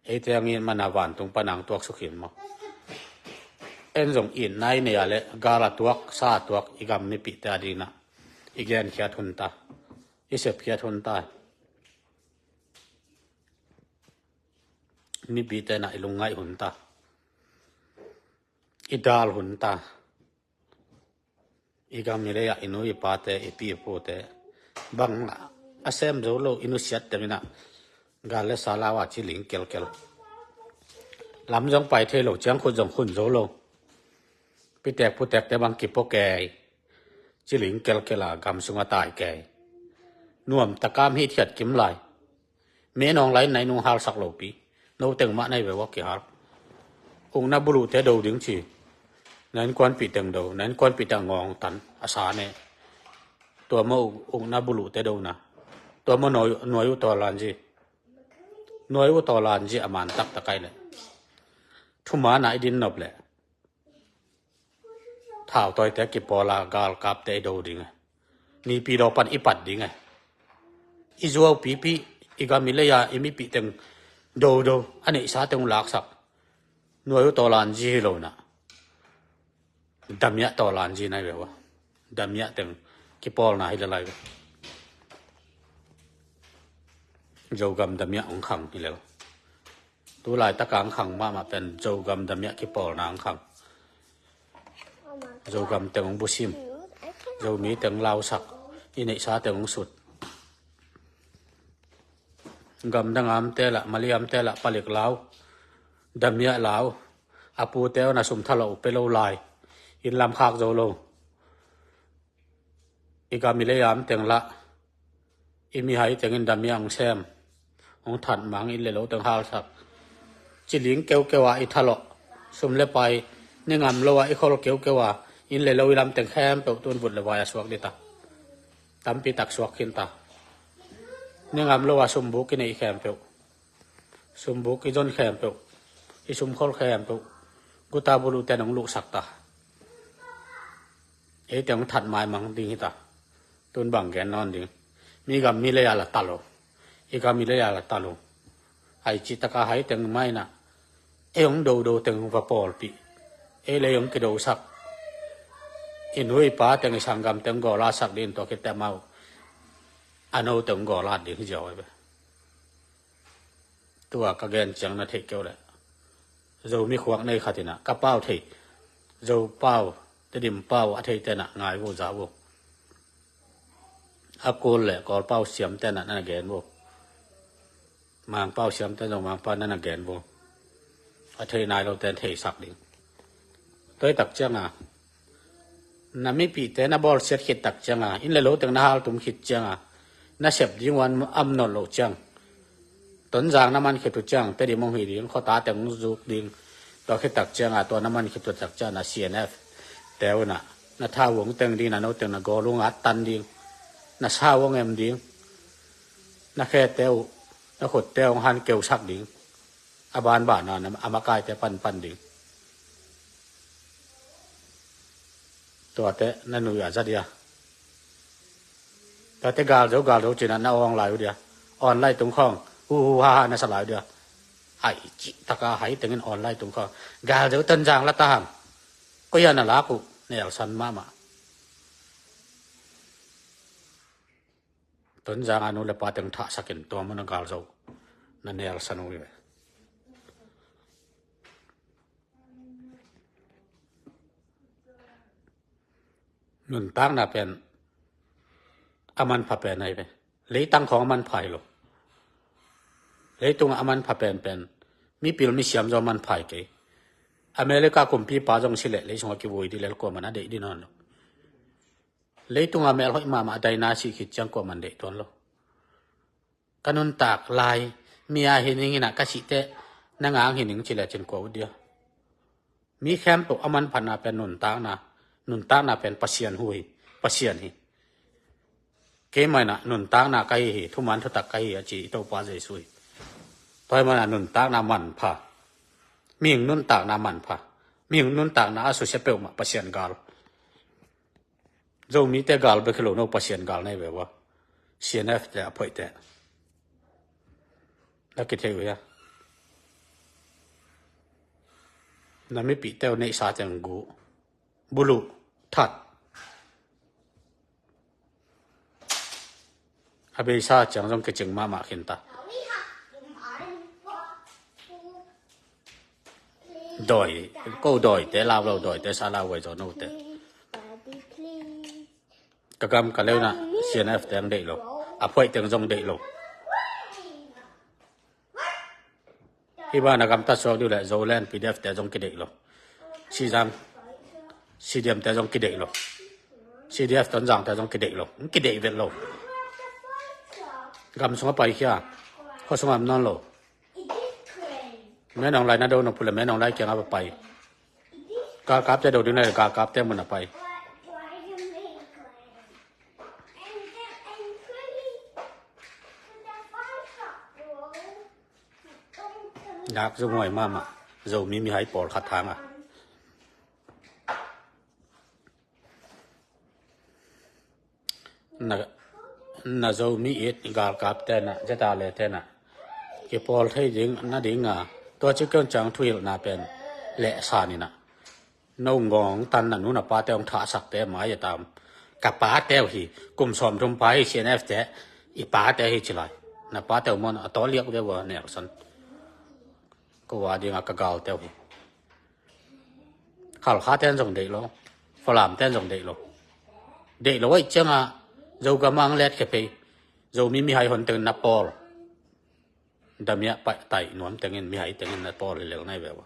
eite a ngin mana vantung panang tuak sukhin maw? En zong itna i nei a le gal a tuak, sa a tuak i gam mipite a dingin ah i genkhiat hun ta, i sepkhiat hun ta. Mipite na i lungngaih hun ta, i dal hun ta. I gam i lei ah i nu i pate, i pi i pute bang a sem zo lo, i nusiat teng in ah gal le sa lau a ci ling kelkel. Lam zong pai thei lo, ciangkhut zong khun zo lo. Pitek putekte bang kipua kei, ci ling kelkel a gam sung a tai kei. Nuam takam hi thiat kim lai. Me nong lai nai nung halsak lopi. No teng mah nai ve ua kihal. Ukna buluhte do ding ci. Na innkuanpih teng do, na innkuanpih teng ngawng tan a sa ne. Tua maw uk, ukna buluhte do na. Tua maw nuai, nuai uh tawlan zi. Nuai uh tawlan zi a man taktak ai le. Thuma na i din nop le. Thautawite kipawl a galkapte i do ding e. Nipi daw pan i pat ding e. I zuau pipi, i gam i lei a i mipih teng dodo a neihsa teng uh laksak. Nuai uh tawlan zi hi lo na. Damiah tawlan zi nai ve ua. Damiah teng kipawlna hi le lai ve. Zogam damiah hong khang hi le. Tu laitaka ang khang mahmah pen Zogam damiah kipawlna ang khang. Zogam teng hong busim. Zomi teng lausak. I neihsa teng hong sut. Gam dang amte lah, mali amte lah, palik lau. Damiah lau. A pute on a sum thalawh uh pe lo lai. Inn lam khak zo lo. I gam i lei am teng lah. I mihai tengin damiah hong sem, hong that mang, inn le lo teng halsak. Ciling keukeu a i thalawh, sum le pai, ni ngam lo a i khol keukeu a, inn le lo i lam teng khempeuh tun vut le vai a suak dita. Tampi tak suak khinta. Ni ngam lo a sumbuk i neih khempeuh, sumbuk i zon khempeuh, i sumkhol khempeuh guta buluhte nong luhsak ta. Eite hong that maimang ding hita. Tun bang gen nawn ding. Mi gam mi lei a la ta lo. I gam i lei a la ta lo. Hai cih taka hai teng maina. Ei hong dodo teng va pawlpih. Ei lei hong kidosak. I nu i pa teng i sanggam teng gawlasak ding tua khit teh amau a no teng gawlat ding hi ziau ai ve. Tua ka gen ciang na theih keu leh Zomi khuak nei khat inah ka pau thei, Zo pau, Tedim pau a thei tenah ngai vo za vo. A kul le Kawl pau siam tenah na gen vo. Mang pau siam ten Zo Mang pau na na gen vo. A thei nai lote in theisak ding. Tua hi tak cianga na mipihte na bawlsiat khit tak cianga, inn le lo teng na haltum khit cianga, na sep ding uh an am nawn loh ciang, Tonzang na man khit uh ciang Tedim hong hi ding, khuata teng hong zuk ding. Tua khit tak cianga tua na man khit uh tak cianga na C N F te uh na, na thau hong teng ding, na no teng na gawl hong at tan ding, na sau hong em ding, na khete uh, na khutte uh hong han keusak ding. A banbana a makaite panpan ding. Tuate na nui a za dia. Tuate galzo galzo cina na awng lai uh dia. Awn lai tung khawng hu hu ha ha na sa lai uh dia. Hai cih taka hai tengin awn lai tung khawng galzo Tonzang la ta hang. Koi a na lak uh, nelsan mahmah. Tonzang a nu le pa teng thahsakin tua mun a galzo na nelsan uh hi ve. Nuntakna pen a manpha pen ahi ve. Leitang khawng a manpha hi lo. Leitungah a manpha penpen mipil misiam zaw a manpha hi kei. America kumpipa zong si leh lei sungah kivui dih lel kuaman a deih dih nawn lo. Leitunga melhoih mahmah a daina sih khit ciang kuaman deih tuan lo. Ka nuntak lai mi a hi ning inah ka sihte na ngang hi ning ci le cin kua uh dia. Mi khempeuh a manphatna pen nuntakna, nuntakna pen Pasian hu hi, Pasian hi. Keimah inah nuntakna ka hi hi, thuman thutak ka hi a ci i Topa Jesu hi. Tua hi manah nuntakna manpha, mihing nuntakna manpha, mihing nuntakna a susia peuhmah Pasian gal. Zomite gal bek hi lo, no Pasian gal nei ve ua. C N F te a phoihte na kithei uh hia? Na mipihte uh neihsa teng guh, buluh, that. A beisa ciang zong kicing mahmah khinta. Dawi, ko dawite lau lo, dawite sa lau vai zaw note. Ka gam ka leuna C N F teng deih lo, a phoih teng zong deih lo. Hi bana gamtat suak diu le Zoland P D F te zong kideih lo. Sizang C D M te zong kideih lo. C D F Tonzang te zong kideih lo. Kideih vet lo. Gam sungah pai khia. Khua sungah am nawn lo. Menawng lai na do nopule Menawng lai kiangah va pai. Galkapte do ding na galkapte mun a pai. Nak zong huai mahmah. Zomi mihai pawlkhat hangah na, na Zomi it galkap tena, Zeta le tena kipawl thei ding nadinga tua ci keun ciang thuhilhna pen lehsan inah. No ngawng tan na nu na pate hong thahsakte mai a tam. Ka pate uh hi, kum sawmthum pa hi C N F te, i pate hi ci lai. Na pate uh mawn a tawliak ve ua nelsan. Ko a dinga ka galte uh hi. Khalkha ten zong deih lo, Falam ten zong deih lo. Deih lo aih cianga Zogam ang let khe phei. Zomi mihai hon tengin na pawl. Damia paih taih nuam tengin mihai tengin na pawl hi lel nai ve ua.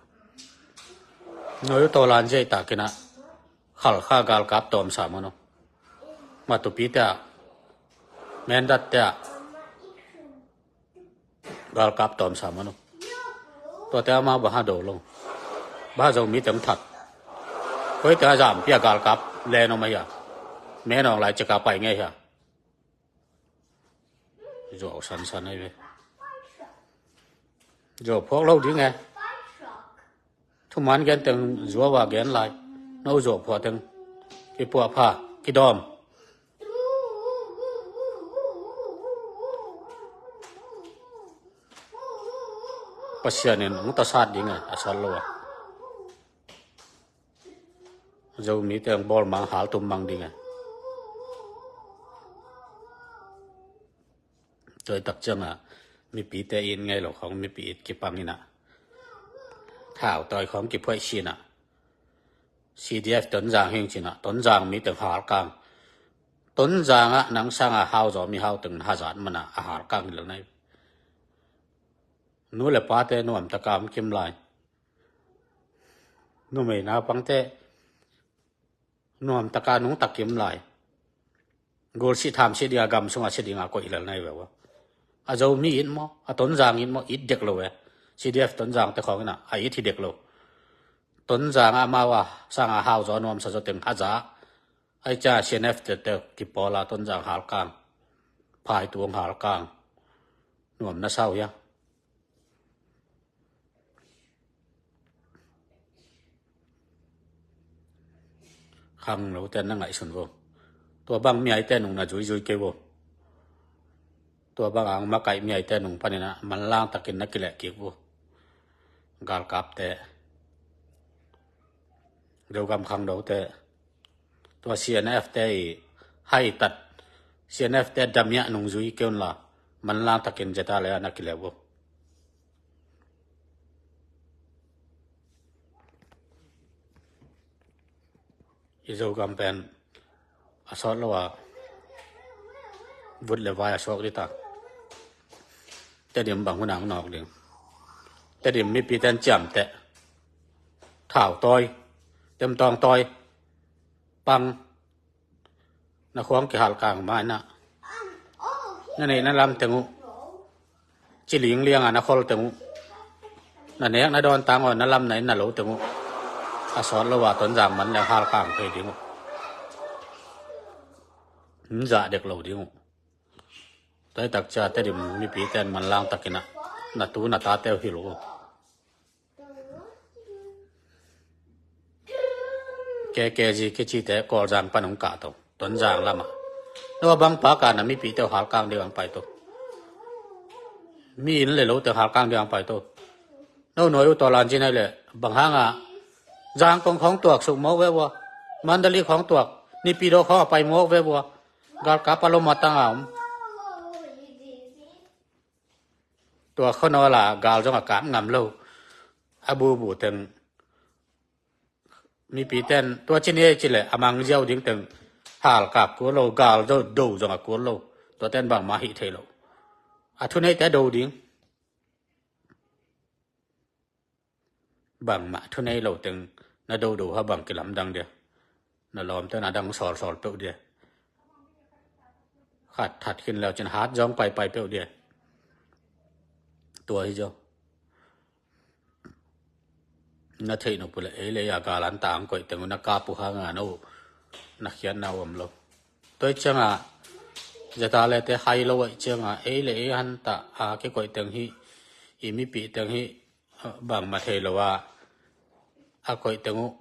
Noi uh tawlan ziai takinah Khalkha galkap tawmsa mano. Matupi tea, Mendat tea galkap tawmsa mano. Tuate ama bang ha do lo. Bang ha Zomi teng that. Koite a zampia galkap lenom ahia. Menawng lai cika pai ngei hia. Zuau sansan ahi ve. Zuau phuak lo ding e. Thuman gen teng zuau a gen lai. No zuau phuak teng kipuah pha, kidawm. Pasian in hong tasat ding e, a sat lo a. Zomite hong bawl mang, haltum mang ding e. Tua i tak cianga mipite it ngei lo khawng mipi it kipang inah. Thau tawi khawng kiphuaih sinah. C D F Tonzang hing cinah Tonzang mi teng halkang. Tonzangah nang sanga hau zaw mi hau teng na hazat manah a halkang hi lo nai. Nu le pate nuamtaka om kim lai. Numei naupangte nuam taka nungta kim lai. Gul si tham si dinga gam sunga si dinga koih lel nai ve ua. A Zomi it maw, a Tonzang it maw, it dek lo ve. C D F Tonzang te khawng ina a it hi dek lo. Tonzang a amau a sanga hau zaw nuamsa zaw teng haza. Ai ca C N F te te kipawla Tonzang halkang, Phaitung halkang nuam na sau hia? Khang lo ten na ngaihsun vo. Tua bang miaite nung na zuizui kei vo. Tua bang ang makaih miaite nung panina manlang takin na kileh kik vo. Galkapte, Zogam khangdote, tua C N F te i haitat, C N F te damiah nung zui kei unla manlang takin zeta le a na kileh vo. I Zogam pen a sawt lo a vut le vai a suak dita. Tedim bang hunang nawk ding. Tedim mipi ten ciamteh, thau tawi, temtawng tawi, pang, na khuang kihalkang maina, na neih na lam teng uh, ci linglianga na khol teng uh, na nek na dawn tang aw na lam na inn na lo teng uh, a sawt lo a Tonzang man le halkang phei ding uh. Zah dek lo ding uh. Tua hi tak cia Tedim mipi ten manlang takin a na tu na tate uh hilh uh. K K G kicite Kawlzang pan hong kahto Tonzang lama. No bang paka na mipite uh halkang ding ang paito. Mi inn le lote halkang ding ang paito. No nuai uh tawlan cin hai le bang hanga Zangkong khawng tuak suk mawk ve vua. Mandali khawng tuak, Nipidaw khawng a pai mawk ve vua. Galkap a lo matanga om. Tua khonawla gal zong a kap ngam lo. A bubu teng mipi ten tua cin ei ci le a mangziau ding teng halkap kul lo, gal do do zong a kul lo. Tua ten bangmah hih thei lo. A thuneite do ding. Bangmah thunei lo teng na dodo ha bang kilamdang dia. Na lawmte na dang sawlsawl peuh dia. Khat that khin leu cin hat zawng paipai peuh dia. Tua hi zaw. Na theih nop uh le ei le ei a galan tang koih teng uh na kap uh hanga no na khiatna uh om lo. Tua hi cianga zeta le te hai lo aih cianga ei le ei hanta a kikoih teng hi, i mipih teng hi, bangmah thei lo a, a koih teng uh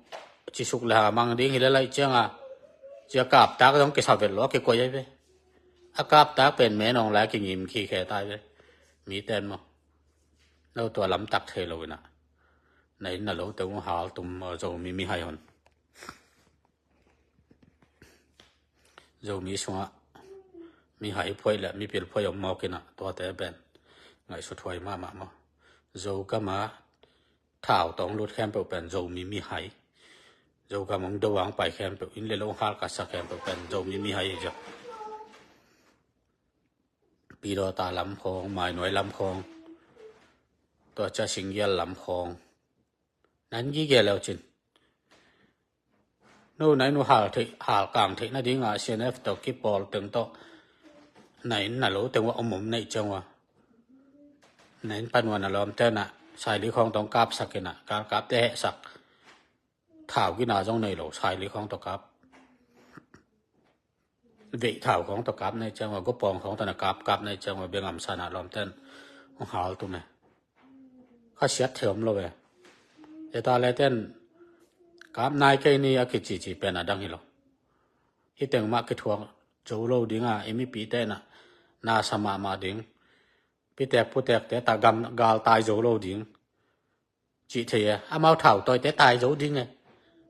cisuk le hamang ding hi le laih cianga, cia kaptak zong kisa vet lo a kikoih ai ve. A kaptak pen menawng lai a kingim khikhe tai ve. Mi ten maw? No tua lamtak thei lo ina na inn na lo teng uh haltum, Zomi mihai hon. Zomi sungah mihai phuai le mipil phuai om mawk ina tuate pen ngaihsut huai mahmah maw? Zogama thau tawng lut khempeuh pen Zomi mihai. Zogam hong do ang pai khempeuh, inn le lo hong halkasa khempeuh pen Zomi mihai hi zia. Pidawta lam khawng, Mainuai lam khawng, tua cia Singgial lam khawng. Nan gige leu cin. No nai nu hal theih, hal kang theih nadinga C N F tawh kipawl teng tawh na inn na lo teng uh a om om neih ciang uh a, na inn panuan a lawmte na saili khawng tawng kapsak ina, galkapte hehsak. Thau gina zong nei lo, saili khawng tawh kap. Veih thau khawng tawh kap nei ciang uh a, gopawng khawng tawh na kap kap nei ciang uh a, bengam sana lawmten hong hal tum e. Khasiat thei om lo e. Zeta le ten kap nai kei ni a kicici pen a dang hi lo. Hi teng mah kithuak zo lo dinga i mipite na nasa mahmah ding. Pitek putekte ta gam gal tai zo lo ding. Cih thei e, amau thau tawite tai zo ding e.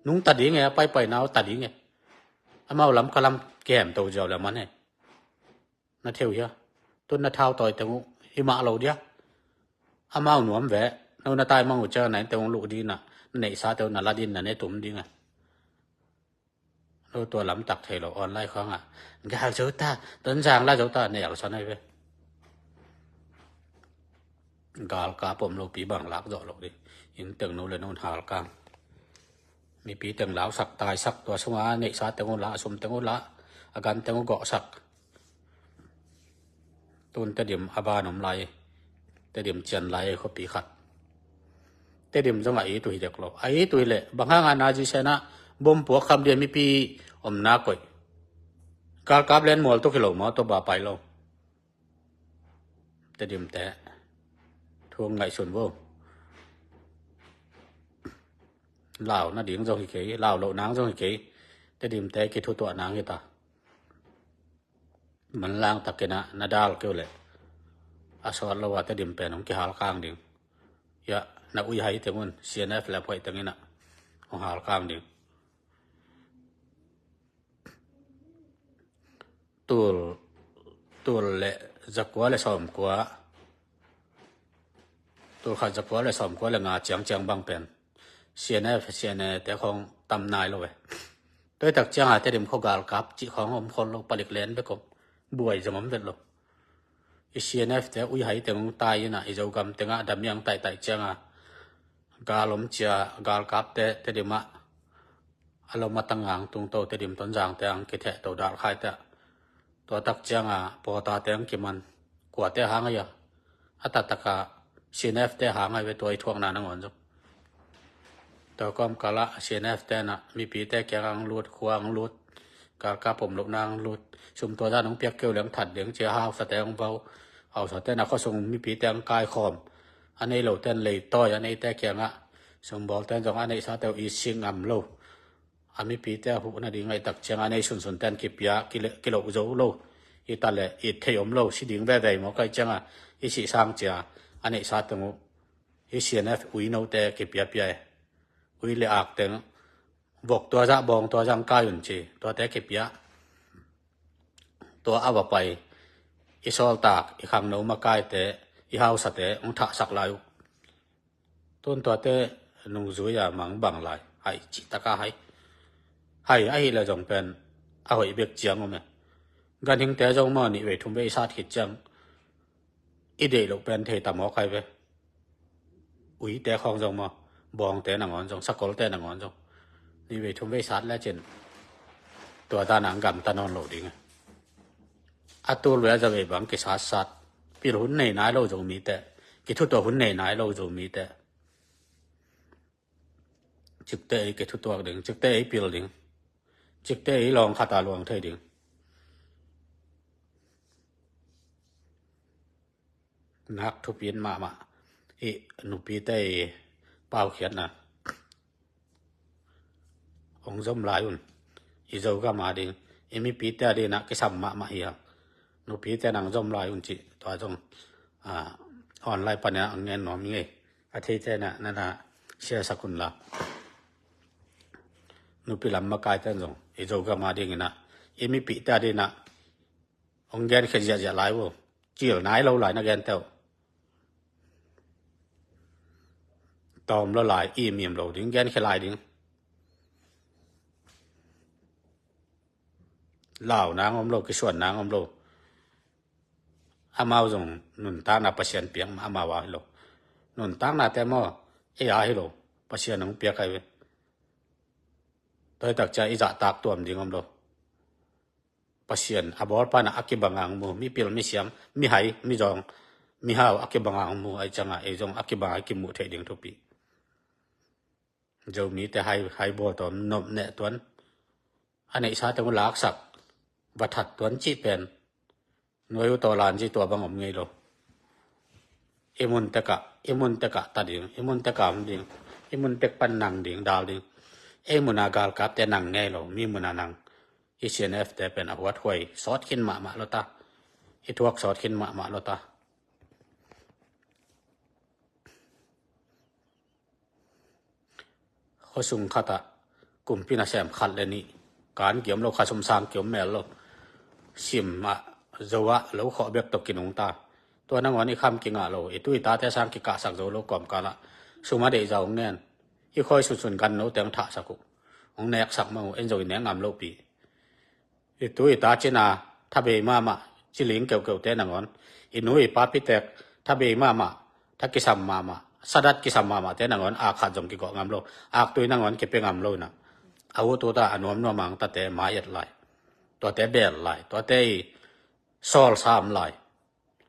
Nungta ding e, a paipai nau ta ding e. Amau lam ka lam kihemto ziau le man e. Na theu hia? Tun na thau tawi teng uh hi mah lo dia. Amau nuam ve. No na tai mang uh ciang na inn teng uh luh ding na, na neihsa teng uh na la ding na ne tum ding a. No tua lamtak thei lo online khawngah gal zo ta, Tonzang la zo ta, nei alsa nai ve. Gal ka pom lo pi bang lak zawh lo ding. Inn teng no le no hal kang. Mipi teng lausak, taisak, tua sunga a neihsa teng uh la, a sum teng uh la, a gan teng uh gawhsak. Tun Tedim a ban om lai, Tedim cian lai, khuapi khat. Tedim zong a it uh hi dek lo. A it uh hi leh bang hanga na zi sena bom puak kham dia mipi omna koih. Galkap len mual tuk hi lo maw, tua ba pai lo. Tedimte thu ngaihsun vo. Lau nading zong hi kei, lau loh nang zong hi kei. Tedimte kithutuah nang hi ta. Manlang takin ah na dal keu leh a sawt lo a Tedim pen hong kihal kang ding. Ya, na uihai teng un, C N F le phoih tengin ah hong hal kang ding. Tul, tul le zakua le sawmkua, tul khat zakua le sawmkua le nga ciangciang bang pen C N F, C N A te khawng tam nai lo ve. Tuaitak cianga Tedim khua galkap cih khawng om khol lo, palik len bek om, buai zong om vet lo. I C N F te uihai teng tai inah i Zogam tengah damiang taihtaih cianga gal om cia, galkapte Tedimah a lom a tangang tungto, Tedim Tonzangte ang kithehto dalkhaite ah. Tuatak cianga pawtate ang kiman, kuate hang ahi a, a taktaka C N F te hang ahi ve, tua i thuakna nangawn zong. Tua kawmkalah C N F tenah mipite kiang ang lut, khua ang lut, galkap om lohna ang lut. Sum tua zan ang piak keu leng that ding cia, hausate ang vau, hausate na khuasung mipite ang kaikhawm. A nei loten leitawi, a neite kiangah sumbawlten zong a neihsate uh i sing ngam lo. A mipite a huh nading ngaihtak cianga a nei sunsunten kipia, kile-, kiloh zo lo. I ta le i thei om lo, si ding veve i mawk ahi cianga i sih sang cia a neihsa teng uh i C N F uinote kipiapia e. Ui le ak teng vok tua zah bawng tua zah ang kai un ci, tuate kipia. Tua a va pai i sawltak, i khangno makaite, i hausate hong thahsak lai uh. Tun tuate nungzui a mangbang lai, hai cihtaka hai. Hai ahi le zong pen a hoih bek ciang om e. Ganhingte zong maw, nih vei thum vei i sat khit ciang i deih loh pen thei ta mawk hai ve. Uite khawng zong maw, bawngte nangawn zong, sakolte nangawn zong nih vei thum vei sat lecin tua dan ang gamta nawn lo ding e. A tul vei a za vei bang kisatsat, pil hun nei nai lo Zomite, kithutuah hun nei nai lo Zomite. Cikte ei kithutuak ding, cikte ei pil ding, cikte ei lawng khata luang thei ding. Nak thupin mahmah i nupite i paukhiatna hong zom lai un. I Zogam a ding, i mipite a dingah kisam mahmah hi a, nupite nang zom lai un cih tua zong, ah, online panah ang ngen nuam i ngei. A theite na, na, na share sak un la. Nupi lam makaite zong i Zogam a dinginah, i mipite a dingah hong genkhia ziahziah lai uh. Cil nai lo lai na gente uh. Tawm lo lai, imim lo ding, genkhia lai ding. Lau nang om lo, kisuan nang om lo. Amau zong nuntakna Pasian piak mah amau a hi lo. Nuntaknate maw, ei a hi lo. Pasian hong piak ahi ve. Tuaitak cia i zahtak tuam ding om lo. Pasian a bawlpa inah a kibanga hong mu, mipil, misiam, mihai, mizawng, mihau a kibanga hong mu ahi ciangah ei zong a kibanga i kimuh theih ding thupi. Zomite hai, hai bawl tawm, nop neh tuan, a neihsa teng uh laksak, va that tuan cih pen nuai uh tawlan zi tua bang om ngei lo. I mun tekah, i mun tekah ta ding, i mun tekah om ding, i mun tek pan nang ding, dal ding. Ei muna galkapte nang ngei lo, mi muna nang. I C N F te pen a huathuai sawt khin mahmah lo ta. I thuak sawt khin mahmah lo ta. Khuasung khatah kumpi nasem khat le nih, kan kiom lo, khasum sang kiom mel lo. Sim ah, zo ah, lo khawh bek tawh kinungta. Tua nangawn i kham kingah lo, i tu i tate sang kikahsak zo lo kawmkalah sum a deihza hong ngen. I khawi sunsun ganno teng thahsak uh, hong neksak mang uh, en zo i nek ngam lopi. I tu i ta cina thabei mahmah, ciling keuhkeuhte nangawn, i nu i pa pitek thabei mahmah, tha kisam mahmah, Sadat kisam mahmahte nangawn aak khat zong kigawh ngam lo. Aaktui nangawn kipia ngam lo inah, a ut uta a nuamnuam a hong tate mai et lai, tuate beel lai, tuate i sawl sam lai.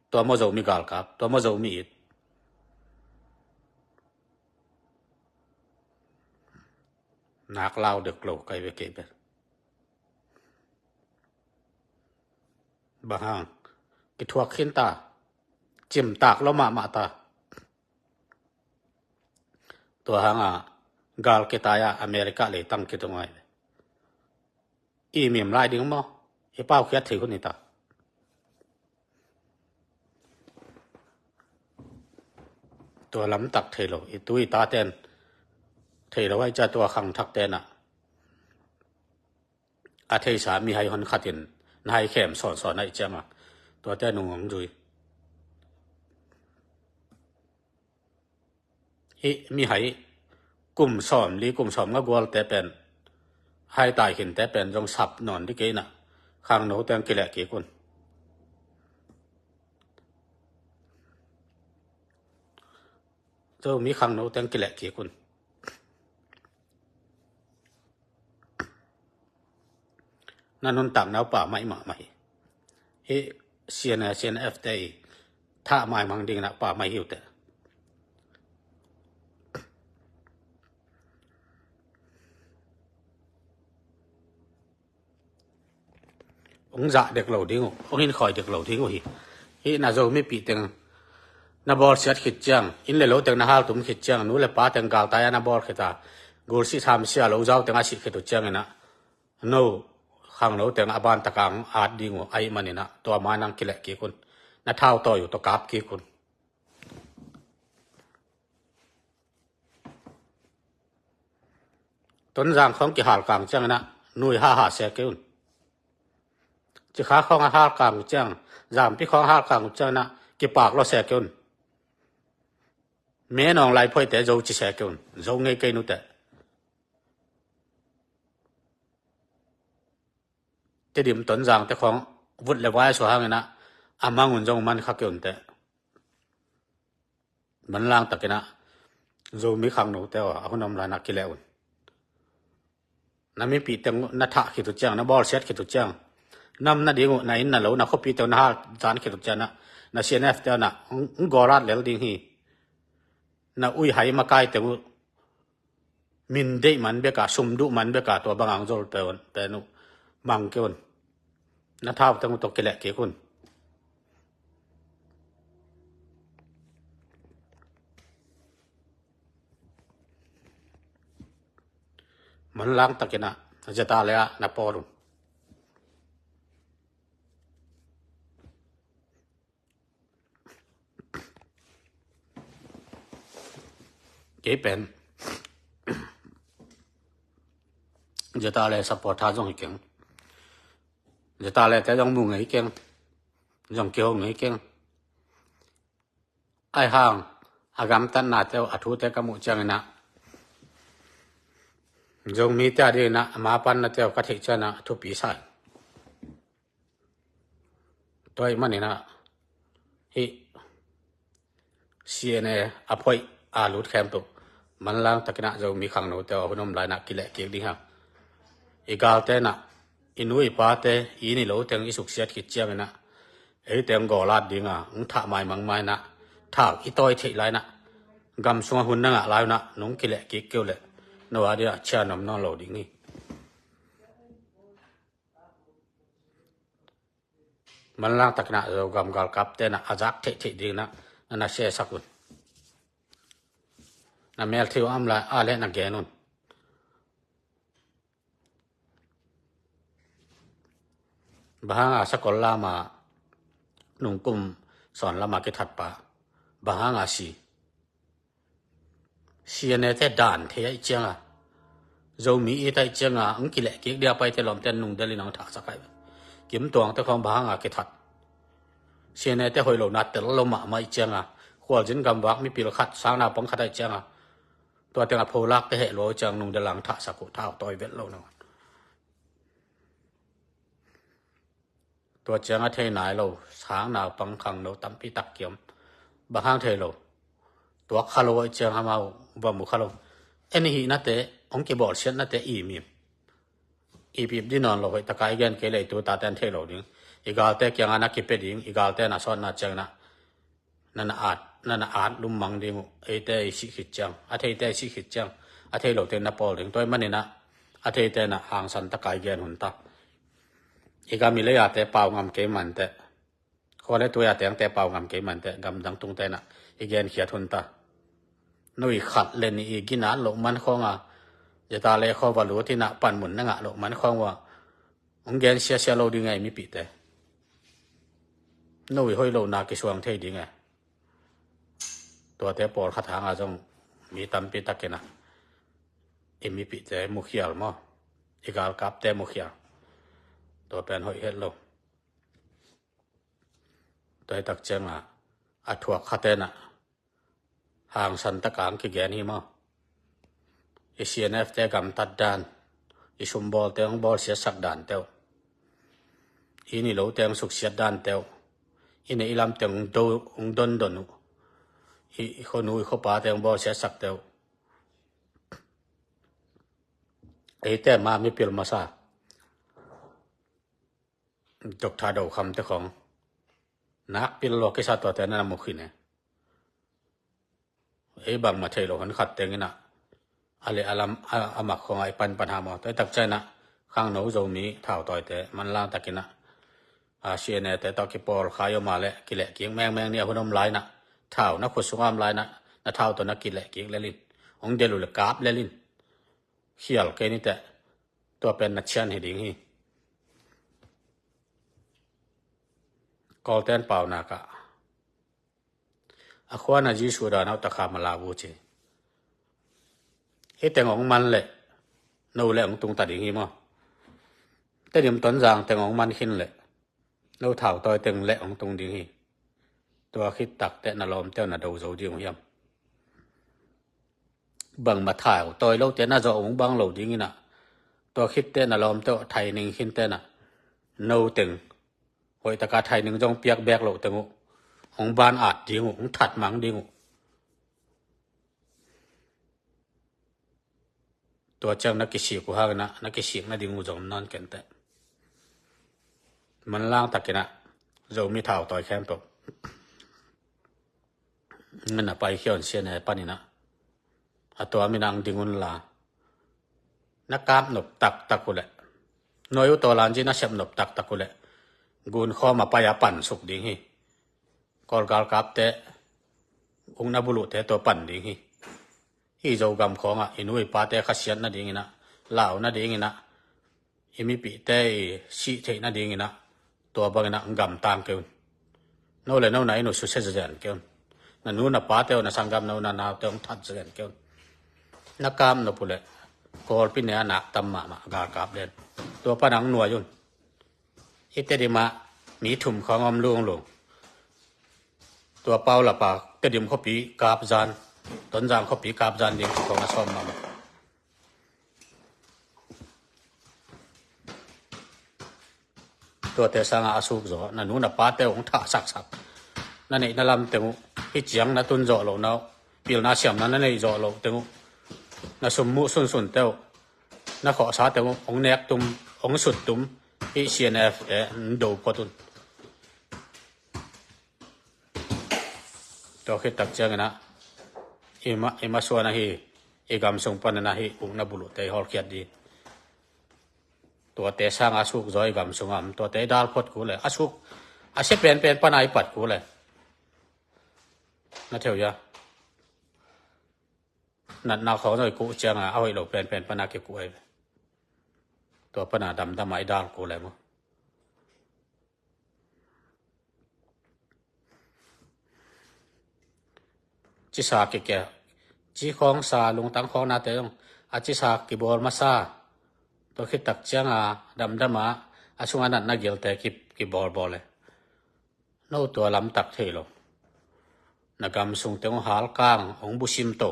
Tua maw Zomi galkap, tua maw Zomi it. Nak lau dek lo kai ve kei bel. Bang hang, kithuak khin ta, cimtak lo mahmah ta. Tua hanga gal kitai a America leitang kitung ai ve. I mim lai ding maw? I paukhiat thei hun hi ta. Tua lamtak thei lo, i tu i taten thei lo, ai cia tua khangthak tenah a theisa mihai hon khatin na hai khem sawnsawn aih cianga tuate nung hong zui. Hih mihai kum sawm li kum sawm nga gualte pen, hai taikhinte pen zong sap nawn dih kei inah, khangno teng kileh kik un. Zomi khangno teng kileh kik un. Na nuntak nau pa mai mahmah hi. Hih C N A, C N F te i thah maimang ding na pa mai hi uh teh. Hong zah dek lo ding uh, hong hinkhawi dek lo ding uh hi. Hih na Zomi pih teng na bawlsiat khit ciang, inn le lo teng na haltum khit ciang, nu le pa teng galtai a na bawl khit a, gulsih thamsia lo zau teng a sih khit uh ciang inah, no khangno teng a ban taka hong at ding uh ahih man inah, tua ma nang kileh kik un. Na thau tawi uh tawh kap kik un. Tonzang khawng kihal kang ciang inah nui haha se kei un. Cikha khawng a hal kang ciang, Zampi khawng a hal kang ciang inah kipak lo se kei un. Menawng Laiphoite zo ci se kei un. Zo ngei kei nute. Tedim Tonzangte khawng vut le vai suah hang inah a mang un zong man kha kei un teh. Manlang takinah Zomi khangnote aw, a hun om lainah kileh un. Na mipih teng uh na thah khit uh ciang, na bawlsiat khit uh ciang, nam nading uh na inn na lo, na khuapi teng uh na hal zan khit uh ciang, na C N F te uh na hong gawlat lel ding hi. Na uihai makai teng uh min deih man beka, sum duh man beka, tua banga hong zol pen uh mang kei un. Na thau teng uh tawh kileh kik un. Manlang takinah zeta le ah na pawl un. Kei pen zeta le supporter zong hi keng. Zeta le te zong mu ngei keng. Zong kiho ngei keng. Ai hang a gamtatnate uh a thute ka muh ciang inah, Zomite a ding inah a mapanna te uh ka theih ciang inah thupi sa. Tua ahih man inah hih C N A a phoih a lut khempeuh manlang takinah Zomi khangnote aw, hun om lainah kileh kik ding hang. I galte inah, i nu i pate, i inn i lo teng i suksiat khit ciang inah, eite hong gawlat dinga hong thah maimang ma inah, thak i tawi theih lai inah, gam sungah hun na ngah lai unah nong kileh kik kei uh leh, no a dingah chia nuam nawn lo ding hi. Manlang takinah Zogam galkapte na a zak theihtheih ding na na siasak un. Na mel thei uh a om lai a leh na gen un. Bang hanga sakol lama nungkum sawn lama kithatpa bang hanga si? C N A te dan thei ahih cianga, Zomi it ahih cianga, ang kileh kik dia paite lawmte nungdelin ang thahsak ahi. Kim Tuangte khawng bang hanga kithat? C N A te hoih lo na tel lo mahmah ahih cianga, khualzin gamvak mipil khat, sang naupang khat ahih cianga, tua teng a pholakte heh lua uh ciang nungdel ang thahsak uh, thau tawi vet lo nang. Tua ciang a thei nai lo, sang naupang khangno tampi tak kiam. Bang hang thei lo? tuak kha lo ahih ciang amau va mu kha lo. En i hihnate, hong kibawlsiatnate i mim. I pip di nawn lo, hoih taka i gen kei leh i tutate an thei lo ding. I galte kiangah na kipia ding, i galte na sawtna ciangin ah na na at, na na at lummang ding uh. Eite i sih khit ciang, a theite i sih khit ciang, a thei lote na pawl ding. Tua ahih manin ah a theite na hangsan taka i gen hun ta. I gam i lei ate pau ngam kei manteh, khua le tui a tengte pau ngam kei manteh, gamdang tungte na i genkhiat hun ta. No i khat le nih i ginat loh man khawng a, zeta le khaw va lut in ah panmun na ngah loh man khawng uh a, hong gen siasia lo ding e i mipihte. No i hoih lohna kisuang thei ding e. Tuate pawlkhat hanga zong mi tampi takin ah i mipihte mukhial maw, i galkapte mukhial. Tua pen hoih het lo. Tua hi tak ciangah a thuak khaten ah hangsan taka hong kigen hi maw? I C N F te gamtat dan, i sumbawlte hong bawlsiatsak dante uh, i inn i lote hong suksiat dante uh, i neih i lamte hong do, hong dondon uh, i, i khuanu i khuapate hong bawlsiatsakte uh. Eite ma mipil masa Doctor Do Kham te khawng nakpi lua kisa, tuate na na mu khin e. Ei bangmah thei lo hon khat teng in ah a leh a lam a, a mak khawng ah i panpan ha maw? Tua hi tak ciangin ah khangno Zomi thautawite manlang takin ah, a, C N A te tawh kipawl khai om a leh kilehkik mengmeng ni. A hun om lai in ah thau na khut sungah om lai in ah na thau tawh na kilehkik lel in. Hong del uh leh kap lel in. Khial kei ni teh. Tua pen na cian hi ding hi. Kawlten paunak ah, a khua na Jesu dan a uh takha mala uh ci. Hih teng hong man leh no leh hong tung ta ding hi maw? Tedim Tonzang teng hong man khin leh no thautawi teng leh hong tung ding hi. Tua khit takteh na lawmte uh na do zo ding uh hiam? Bangmah thautawi lote na zawh hong bang lo ding in ah, tua khitteh na lawmte uh thaining khinte na, no teng hoih taka thaining zong piak bek loh teng uh hong ban at ding uh, hong that mang ding uh. Tua ciang na kisik uh hangin ah na kisik nading uh zong om nawn kenteh. Manlang takin ah Zomi thautawi khempeuh na na paikhia un, C N A panin ah a tua min ah hong ding un la, na kap nop taktak uh leh, nuai uh tawlanzi na sep nop taktak uh leh gunkhawm a pai a pan suk ding hi. Kawl galkapte, ukna buluhte tua pan ding hi. Hih Zogam khawngah i nu i pate khasiat nadingin ah, lau nadingin ah, i mipihte i sih theih nadingin ah, tua bangin ah gamtang kei un. No le no na inn uh susia zenzen kei un. Na nu na pate uh, na sanggamno na naute hong that zenzen kei un. Na kap nop uh leh Kawlpi ne a nak tam mahmah galkap len. Tua pan ah hong nuai un. I Tedim ah mi thum khawng om lunglung. Tua Paulapa Tedim khuapi kap zan, Tonzang khuapi kap zan ding khawng a sawm mahmah. Tuate sangah a suk zaw, na nu na pate uh hong thah saksak. Na neih na lam teng uh, hih ciang na tun zawh loh na uh, pilna siamna na neih zawh loh teng uh, na sum muh sunsunte uh, na khawhsa teng uh hong nek tum, hong sut tum, hih C N F te hong do phot un. Tua khit tak ciangin ah i ma, i masuan ahi, i gam sung panin ahi ukna buluhte i hawlkhiat ding. Tuate sangah a suk zaw i gam sungah om, tuate i dal phot kul e, a suk, a sia penpen pana i pat kul e. Na theu hia? Natna khawng zaw i kuh ciangah a hoih lo penpen pana kikuh ahi ve. Tua pana damdam a i dal kul e maw? Cisa kikia, ci khawng sa, lungtang khawng nate zong a cisa kibawl masa. Tua khit tak cianga damdama a sunga natna gilte ki, kibawlbawl e. No tua lamtak thei lo. Na gam sung teng hong halkang, hong busim to.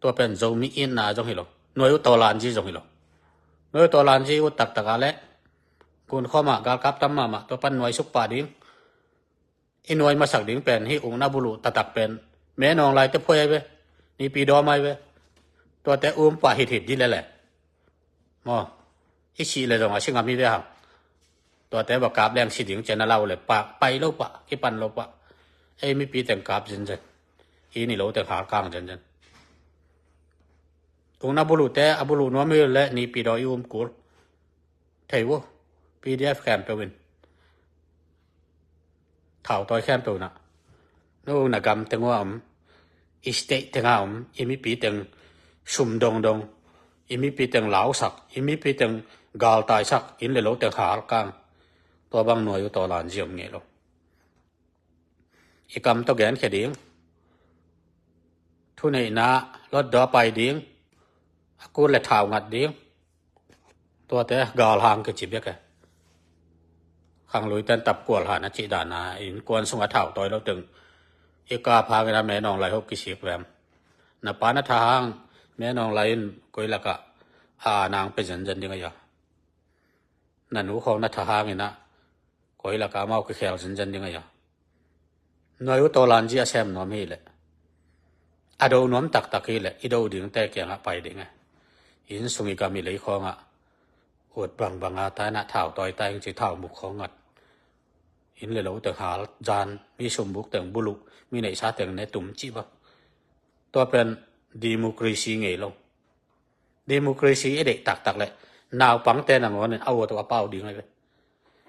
Tua pen Zomi itna zong hi lo. Nuai uh tawlanzi zong hi lo. Nuai uh tawlanzi uh taktak a leh gunkhawm ah galkap tam mahmah, tua pan nuai suk pah ding. I nuai masak ding pen hih ukna buluh taktak pen Min Aung Hlaing te phuai ai ve. Nipi dawm ai ve. Tuate um pah hithit dih lele. Maw, i sih le zong a si ngam hi ve hang. Tuate va kap leng si ding ci-in a lau le pah, pai lo pah, kipan lo pah. Ei mipi teng kap zenzen. I ni lo teng halkang zenzen. Ukna buluhte a buluh nuam hi le nipi daw i um kul. Thei uh, P D F khempeuh in thautawi khempeuh na, no na gam teng uh a om, i state teng a om, i mipi teng sum dongdong, i mipi teng lausak, i mipi teng galtaisak, inn le lo teng halkang. Tua bang nuai uh tawlan zi om ngei lo. I kam tawh genkhia ding, thuneihna lotdaw pai ding, a kut le thau ngat ding. Tuate galhang kici bek e. Khanglui ten tapkual han a cih dana innkuan sunga thautawi lo teng i kap hangin a Min Aung Hlaing hoh kisik vem? Na pa na tha hang Min Aung Hlaing in koi lakah a nang pe zenzen ding a ia? Na nu khawng na tha hangin a koi lakah amau kikhel zenzen ding a ia? Nuai uh tawlan zi a sem nuam hi leh, a do nuam taktak hi leh i do dingte kiangah pai ding e. Inn sung i gam i lei khawngah ut bangbang a taina thautawi ta ing ci, thaumuk khawng ngat. Inn le lo teng hal zan, mi sumbuk teng buluh, mi neihsa teng ne tum cih bang. Tua pen democracy ngei lo. Democracy i deih taktak leh naupangte nangawnin a ut uh a pau ding ai ve.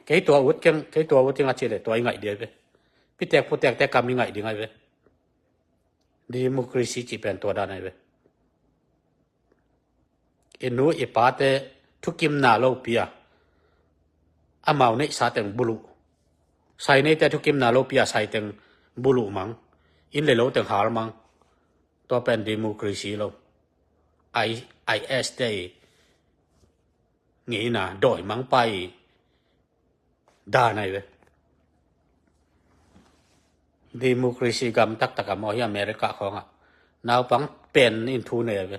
Kei tua ut keng, kei tua ut keng a cih leh tua i ngaih ding ai ve. Pitek putekte kam i ngaih ding ai ve. Democracy cih pen tua dan ai ve. I nu i pate thukimna lopi a, amau neihsa teng buluh. Sai neite thukimna lopi a, sai teng buluh mang. Inn le lo teng hal mang. Tua pen democracy lo. I, I S te i ngeina dawi mangpa i dan ai ve. Democracy gam taktak a maw hi America khawngah naupang pen in thu nei ai ve.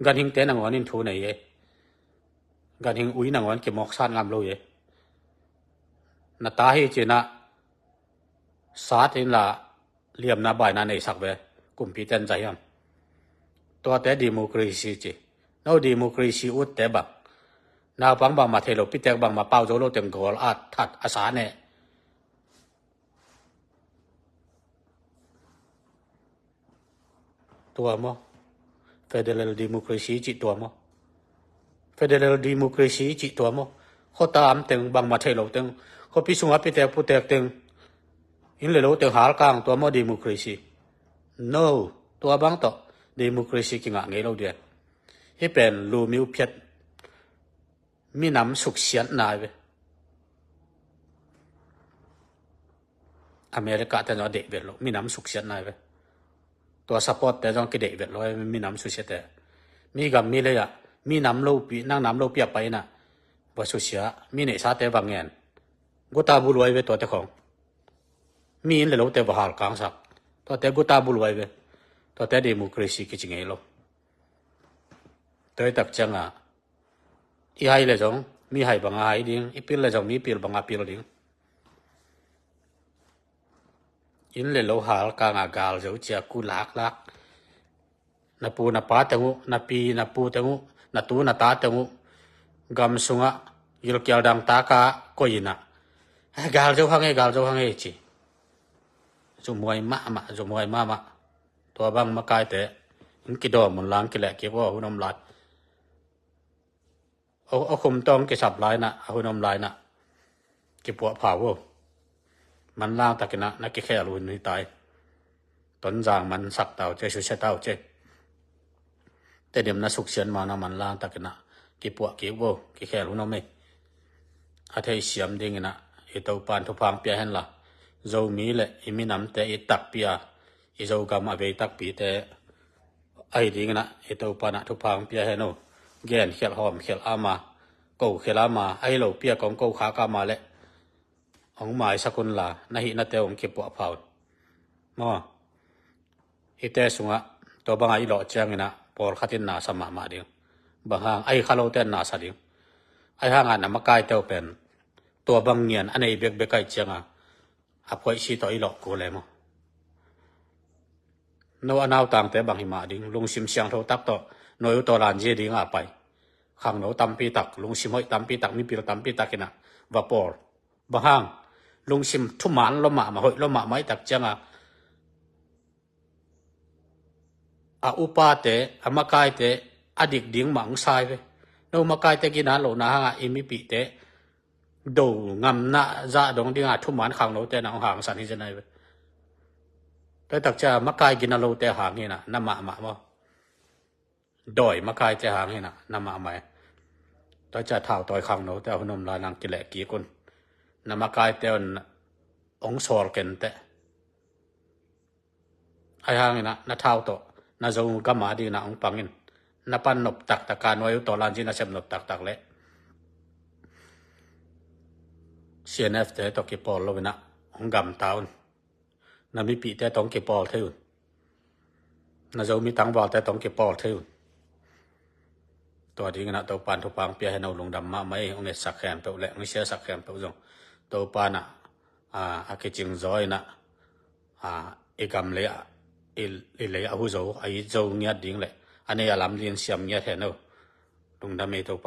Ganhingte nangawn in thu nei e. Ganhing ui nangawn kimawksat ngam lo e. Na ta hi cinah sat inla liamna baina neisak ve. Kumpi ten za hiam? Tuate democracy ci. No democracy utte bang, naupang bangmah thei lo, pitek bangmah pau zo lo teng gawl a that a sa ne. Tua maw? Federal democracy cih tua maw? Federal democracy cih tua maw? Khuata am teng bangmah thei lo teng, khuapi sungah pitek putek teng, inn le lo teng halkang, tua maw democracy? No, tua bang tawh democracy kingah ngei lo dia. Hih pen lumiu phiat, minam suksiatna ai ve. America te zong a deih vet lo, minam suksiatna ai ve. Tua support te zong kideih vet lo ai ve, minam susia te. Mi gam mi lei ah minam lopi, nang nam lopi a pai inah va susia, mi neihsa te va ngen. Guta buluai ve tuate khong. Mi inn le lote va halkangsak. Tuate guta buluai ve. Tuate democracy kici ngei lo. Tua i tak cianga i hai le zong mi hai banga hai ding, i pil le zong mi pil banga pil ding. Inn le lo halkanga galzo cia ku laklak. Na pu na pa teng uh, na pi na pu teng uh, na tu na ta teng uh gam sungah gilkial dang taka koih inah, "Eh, galzo hang e, galzo hang e," ci. Zumuai mahmah, zumuai mahmah. Tua bang makaite in kidawm un lang kileh kik uh a hun om lai. A khum tawng kisap lainah, a hun om lainah kipuah phau uh. Manlang takinah na kikhel uh hun hi tai. Tonzang man sak tau ce, susia tau ce. Tedim na suksian mana manlang takinah kipuah kik uh, kikhel hun om ei. A theisiam dinginah i Topan thupha hong pia henla, Zomi le i minamte i takpi a, i Zogam a vei takpite ahi dinginah i Topanah thupha hong pia hen uh. Genkhialh hawmkhialh ama, kokhialh ama, ahi lopi a kong kokhak ama le hong maisak unla, na hihnate hong kipuah pha un. Maw, hihte sungah tua bangah i lawh cianginah pawlkhat in nasa mahmah ding. Bang hang, ahi kha lote in nasa ding. Ahi hangah na makaite uh pen tua bang ngian a nei bekbek ahi cianga a phoih si tawh i lawh kul e maw? No a nautangte bang hi mah ding, lungsim siangtho tak tawh nuai uh tawh lanzia dingah pai. Khangno tampi tak, lungsim hoih tampi tak, mipil tampi tak in ah va pawl. Bang hang? Lungsim thuman lua mahmah, hoih lua mahmah i tak ciangah a upate, a makaite a dik ding mah hong sai ve. No makaite gina lohna hangah i mipihte do ngamna zah dong dinga thuman khangnote na hong hangsan hi zen ai ve. Tua i tak ciang makai gina lote hang hi na, na mahmah maw? Dawi makaite hang hi na, na mahmah e. Tua i ciang thautawi khangnote a hun om lai nang kileh kik un. Na makaite un hong sawl kenteh. Ahi hangin ah na thau tawh na Zogam a dingin ah hong pang in. Na pan nop taktak a, nuai uh tawh lanzia nasep nop taktak leh C N F te tawh kipawl lo in ah hong gamta un. Na mipihte tawh hong kipawl thei un. Na Zomi tangvalte tawh hong kipawl thei un. Tua dingin ah Topa'n thupha hong pia hen. No lungdam mahmah ei, hong etsak khempeuh leh hong siasak khempeuh zong Topa'n ah, a, a kicing zaw in ah, a, i gam lei ah, i, i lei a hu zo, a it zo ngiat ding leh a nei a lam dingin siam ngiat hen. No lungdam ei, Topa